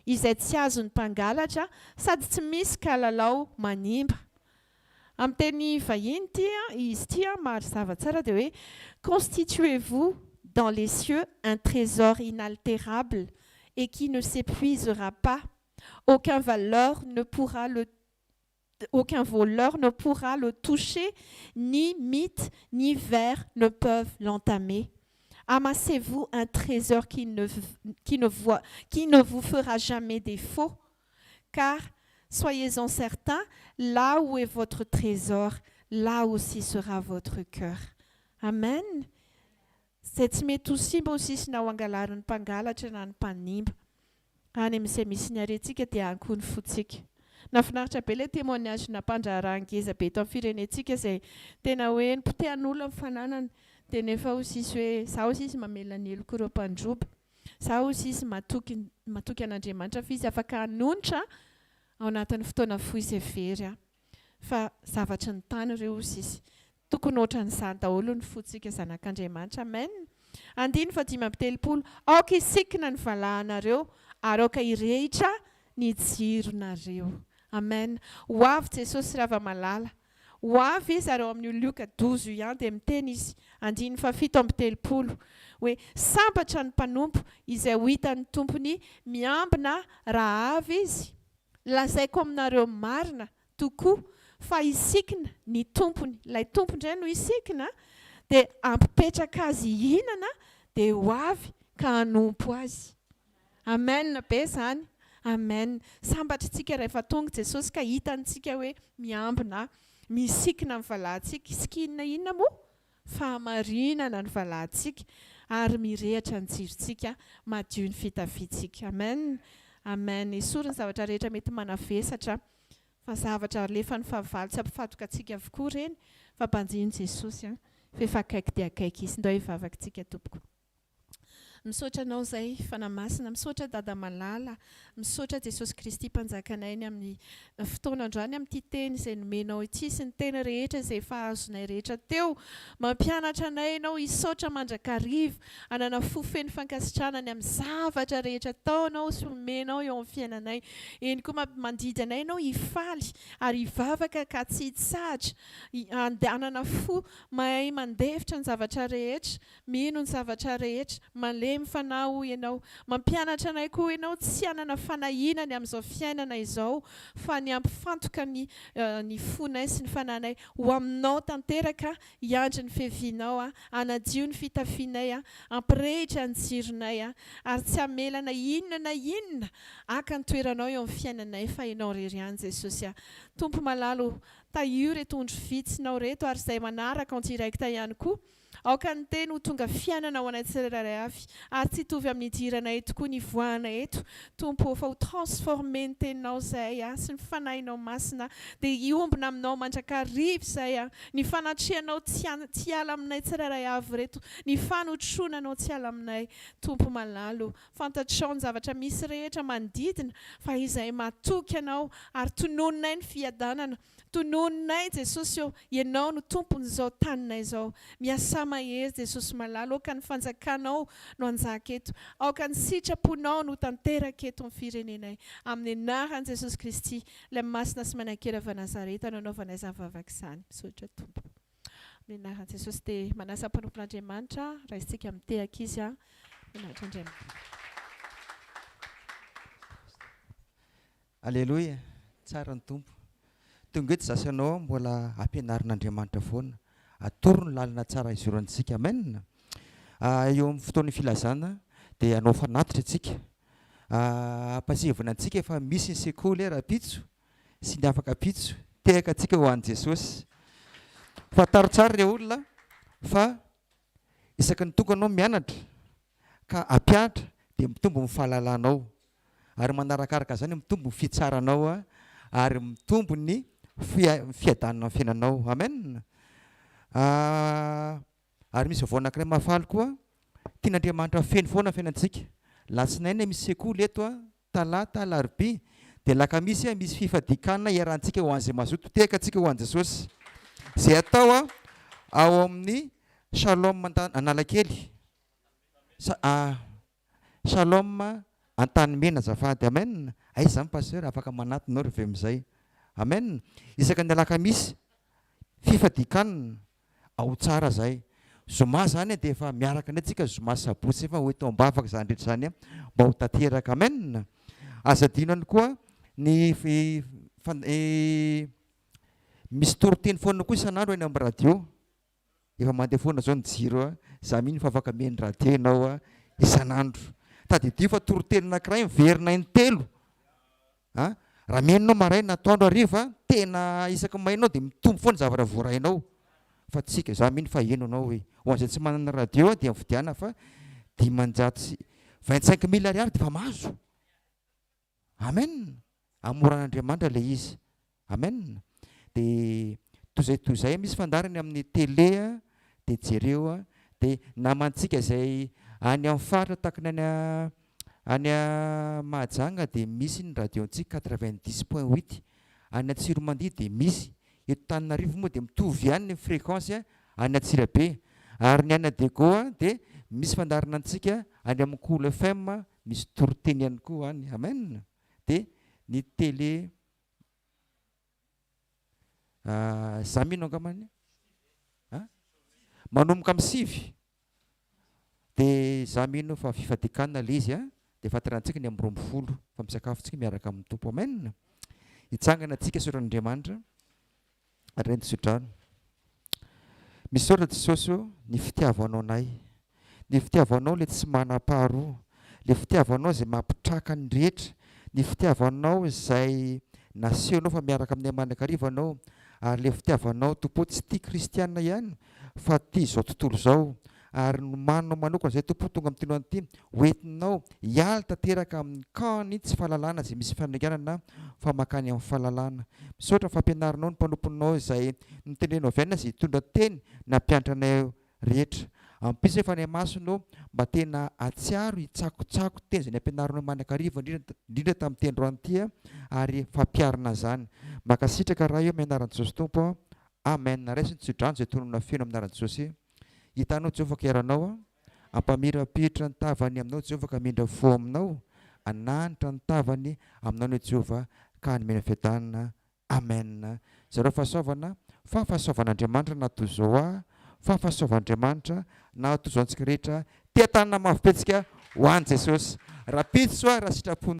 [SPEAKER 4] izay tsy azon'ny mpangalatra sady tsy misy kalalao manimba. Amin'ny teny vahiny ity izy ity mazava tsara dia hoe constituez-vous dans les cieux un trésor inaltérable et qui ne s'épuisera pas. Aucun valeur ne pourra le aucun voleur ne pourra le toucher, ni mythe, ni ver ne peuvent l'entamer. Amassez-vous un trésor qui ne, qui, ne voit, qui ne vous fera jamais défaut, car soyez-en certains, là où est votre trésor, là aussi sera votre cœur. Amen. Izay tsy mety ho simba ho sisina ho angalarin'ny mpangalatra na ny mpanimba. Any amin'izay misy ny harentsika dia any koa ny fontsika. Nahafinaritra be ilay témoignage na mpandraharaha ngeza be eto amin'ny firenentsika izay tena hoe nipotehan'olona ny fananany dia nefa hoy sisy hoe za hoy sisy mamela ny helok'ireo mpandroba, za hoy sisy matoky matoky an'Andriamanitra fa izy afaka hanonitra ao anatin'ny fotoana fohy izay very aho fa zavatry ny tany ireo hoy sisy. Tokony ohatran'izany daholo ny fontsika zanak'Andriamanitra. Amen. Andininy faha-35, Aoka hisikina ny valahanareo ary aoka hirehitra ny jironareo. Amen. Ho avy Jesosy ry hava-malala. Ho avy Izy ary ao amin'io Lioka 12 io ihany dia miteny Izy, andininy faha-37, hoe, Sambatra ny mpanompo izay ho hitan'ny tompony miambina raha avy izy. Lazaiko aminareo marina tokoa fa hisikina ny tompony, ilay tompo indray no hisikina, dia hampipetraka azy hihinana dia ho avy ka hanompo azy. Amen be izany. Amen. Sambatra isika rehefa tonga Jesosy ka hitantsika hoe miambina, misikina ny valantsika. Isikinina inona moa? Fahamarinana ny valantsika ary mirehitra ny jirontsika, madio ny fitafiantsika. Amen. Amen. Esory ny zavatra rehetra mety manavesatra fa zavatra alefan'ny fahavalo tsy hampifatoka antsika avokoa ireny fa banjino Jesosy an, f'efa akaiky dia akaiky Izy. Ndao hivavaka tsika tompoko. Misaotra anao izay Fanahy Masina, misaotra Dada malala, misaotra Jesosy Kristy Mpanjakanay ny amin'ny fotoana androany amin'ity teny izay nomenao ity sy ny teny rehetra izay efa azonay rehetra teo. Mampianatra anay ianao hisaotra mandrakariva, hanana fo feno fankasitrahana ny amin'ny zavatra rehetra ataonao sy omenao eo amin'ny fiainanay. Eny koa mandidy anay ianao hifaly ary hivavaka ka tsy hitsahatra, hanana fo mahay mandefitra ny zavatra rehetra, Mino ny zavatra rehetra, malemy fanahy hoy ianao. Mampianatra anay koa ianao tsy hanana fanahiana ny amin'izao fiainana izao fa ny hampifantoka ny ny fonay sy ny fanahinay ho aminao tanteraka, hiandry ny fiavianao, hanadio ny fitafianay, hampirehitra ny jironay ary tsy hamela na inona na inona haka ny toeranao eo amin'ny fiainanay fa ianao irery ihany Jesosy a. Tompo malala o, tahio ireto ondry vitsinao ireto ary izay manaraka en direct ihany koa. Aoka ny Teny ho tonga fiainana ho anay tsirairay avy, ary tsy hitovy amin'ny idiranay eto koa ny hivoahana eto, Tompo ô, fa ho transformer ny Teninao izahay a, sy ny Fanahinao Masina, dia hiombona Aminao mandrakariva izahay a, ny fanatrehanao tsy tsy hiala aminay tsirairay avy ireto, ny fanotronanao tsy hiala aminay, Tompo malala o, fantatrao ny zavatra misy rehetra manodidina, fa izahay matoky Anao, ary tononinay ny fiadanana, Tononinay Jesosy ô, Ianao no Tompon'izao taninay izao. Miasà mahery Jesosy malala, aoka ny fanjakanao no hanjaka eto. Aoka ny sitraponao no ho tanteraka eto amin'ny firenenay. Amin'ny anaran'i Jesosy Kristy, ilay Masina sy Manan-kery avy Nazareta no anaovanay izany vavaka izany. Misaotra Tompo. Amin'ny anaran'i Jesosy dia manasa mpanompon'Andriamanitra, raisintsika mitehaka izy. Voninahitra Andriamanitra.
[SPEAKER 5] Aleloia! Tsara ny Tompo. Tonga eto za sy anao mbola ampianarin'Andriamanitra foana. Atoro ny lalana tsara hizorantsika. Amen! Eo amin'ny fotoan'ny filazana dia hanao fanatitra isika. Ampahatsiahivina antsika fa misy ny sekoly rahampitso sy ny afaka ampitso. Tehaka antsika ho an'i Jesosy. Fantaro tsara re olona fa isaky ny tonga anao mianatra ka hampianatra dia mitombo ny fahalalanao ary manarakaraka izany mitombo ny fitsaranao ary mitombo ny fiadanana amin'ny fiainanao. Amen. Ary misy vaovao anankiray mahafaly koa, tian'Andriamanitra feno foana ny fiainantsika. Latsinainy misy sekoly eto, talata, alarobia, dia alakamisy misy fifadian-kanina iarahantsika ho an'izay mazoto tehaka antsika ho an'i Jesosy. Izay atao ao amin'ny Shalom Analakely. Shalom Antanimena azafady. Amen. Aiza izany Pasteur? Afaka manatona eo ry vmzay. Amen. Isaka ny alakamisy. Fifadian-kanina, ao tsara zay. Zoma zany dia efa miaraka indray tsika zoma sy sabotsy efa ho eto am-bavaka izany rehetra izany mba ho tanteraka. Amen. Aza adino ihany koa ny misy toriteny foana koa isan'andro eny amin'ny radio. Efa mandeha foana zao ny jiro a, za mino fa afaka mihaino radio ianao a isan'andro. Tadidio fa toriteny anankiray miverina intelo a, raha mihaino ianao maraina, atoandro, hariva, tena isaky ny maheno anao dia mitombo foana ny zavatra voarainao. Fa tsika, za mino fa heno anao hoe, ho an'izay tsy manana radio a dia mividiana fa 500 sy 25 mille ariary dia efa mahazo. Amen! Hamoran'Andriamanitra ilay izy. Amen! Dia toy izay toy izay, misy fandaharana amin'ny télé dia jereo dia namantsika izay any amin'ny faritra tahaka ny any any Mahajanga dia misy ny radio-ntsika 90.8, any Antsiromandihy dia misy, eto Tananarivo moa dia mitovy ihany ny fréquence any Antsirabe, ary ny any Diego dia misy fandaharana antsika any amin'ny Kolo FM Misy toriteny ihany koa any. Amen. Dia ny télé za mino angambany a manomboka amin'ny 9 dia za mino fa fifadian-kanina ilay izy a, dia faterantsika ny amin'ny 12 fa misakafo tsika miaraka amin'ny Tompo. Amen. Hitsangana tsika soran'Andriamanitra. Reny tsodrano. Misaotra Jesosy o ny fitiavanao anay. Ny fitiavanao le tsy manam-paharoa. Le fitiavanao izay mampitraka ny rehetra. Ny fitiavanao izay nasehonao fa miaraka aminay mandrakariva Anao. Ary le fitiavanao Tompo o tsy tia kristiana ihany fa tia izao tontolo izao. Ary nomaninao manokana izay Tompo o tonga amin'ity androany ity ho entinao hiala tanteraka amin'ny camp ny tsy fahalalana izay misy fanringanana fa mankany amin'ny fahalalana. Misaotra ny fampianaranao ny mpanomponao izay notendrenao avy any izay hitondra teny nampianatra anay rehetra. Ampio izay Fanahy Masina ô mba tena hahatsiaro hitsakotsako teny izay nampianarinao mandrakariva indrindra indrindra tamin'ity androany ity ary fampiharina an'izany. Mankasitraka Ray ô amin'ny anaran'i Jesosy Tompo aho. Amen. Raiso ny tsodrano izay tononina feno amin'ny anaran'i Jesosy. Hitanao Jehovah ka eranao aho. Hampamirapiritra ny tavany aminao Jehovah ka hamindra fo aminao. Hananitra ny tavany aminao anie Jehovah ka hanome ny fiadanana. Amen. Zareo fahasoavana, fa fahasoavan'Andriamanitra nahatozo ahy, fa fahasoavan'Andriamanitra nahatozo antsika rehetra. Tia tanana mafy betsika ho an'i Jesosy. Rahampitso aho raha sitrapon'ny.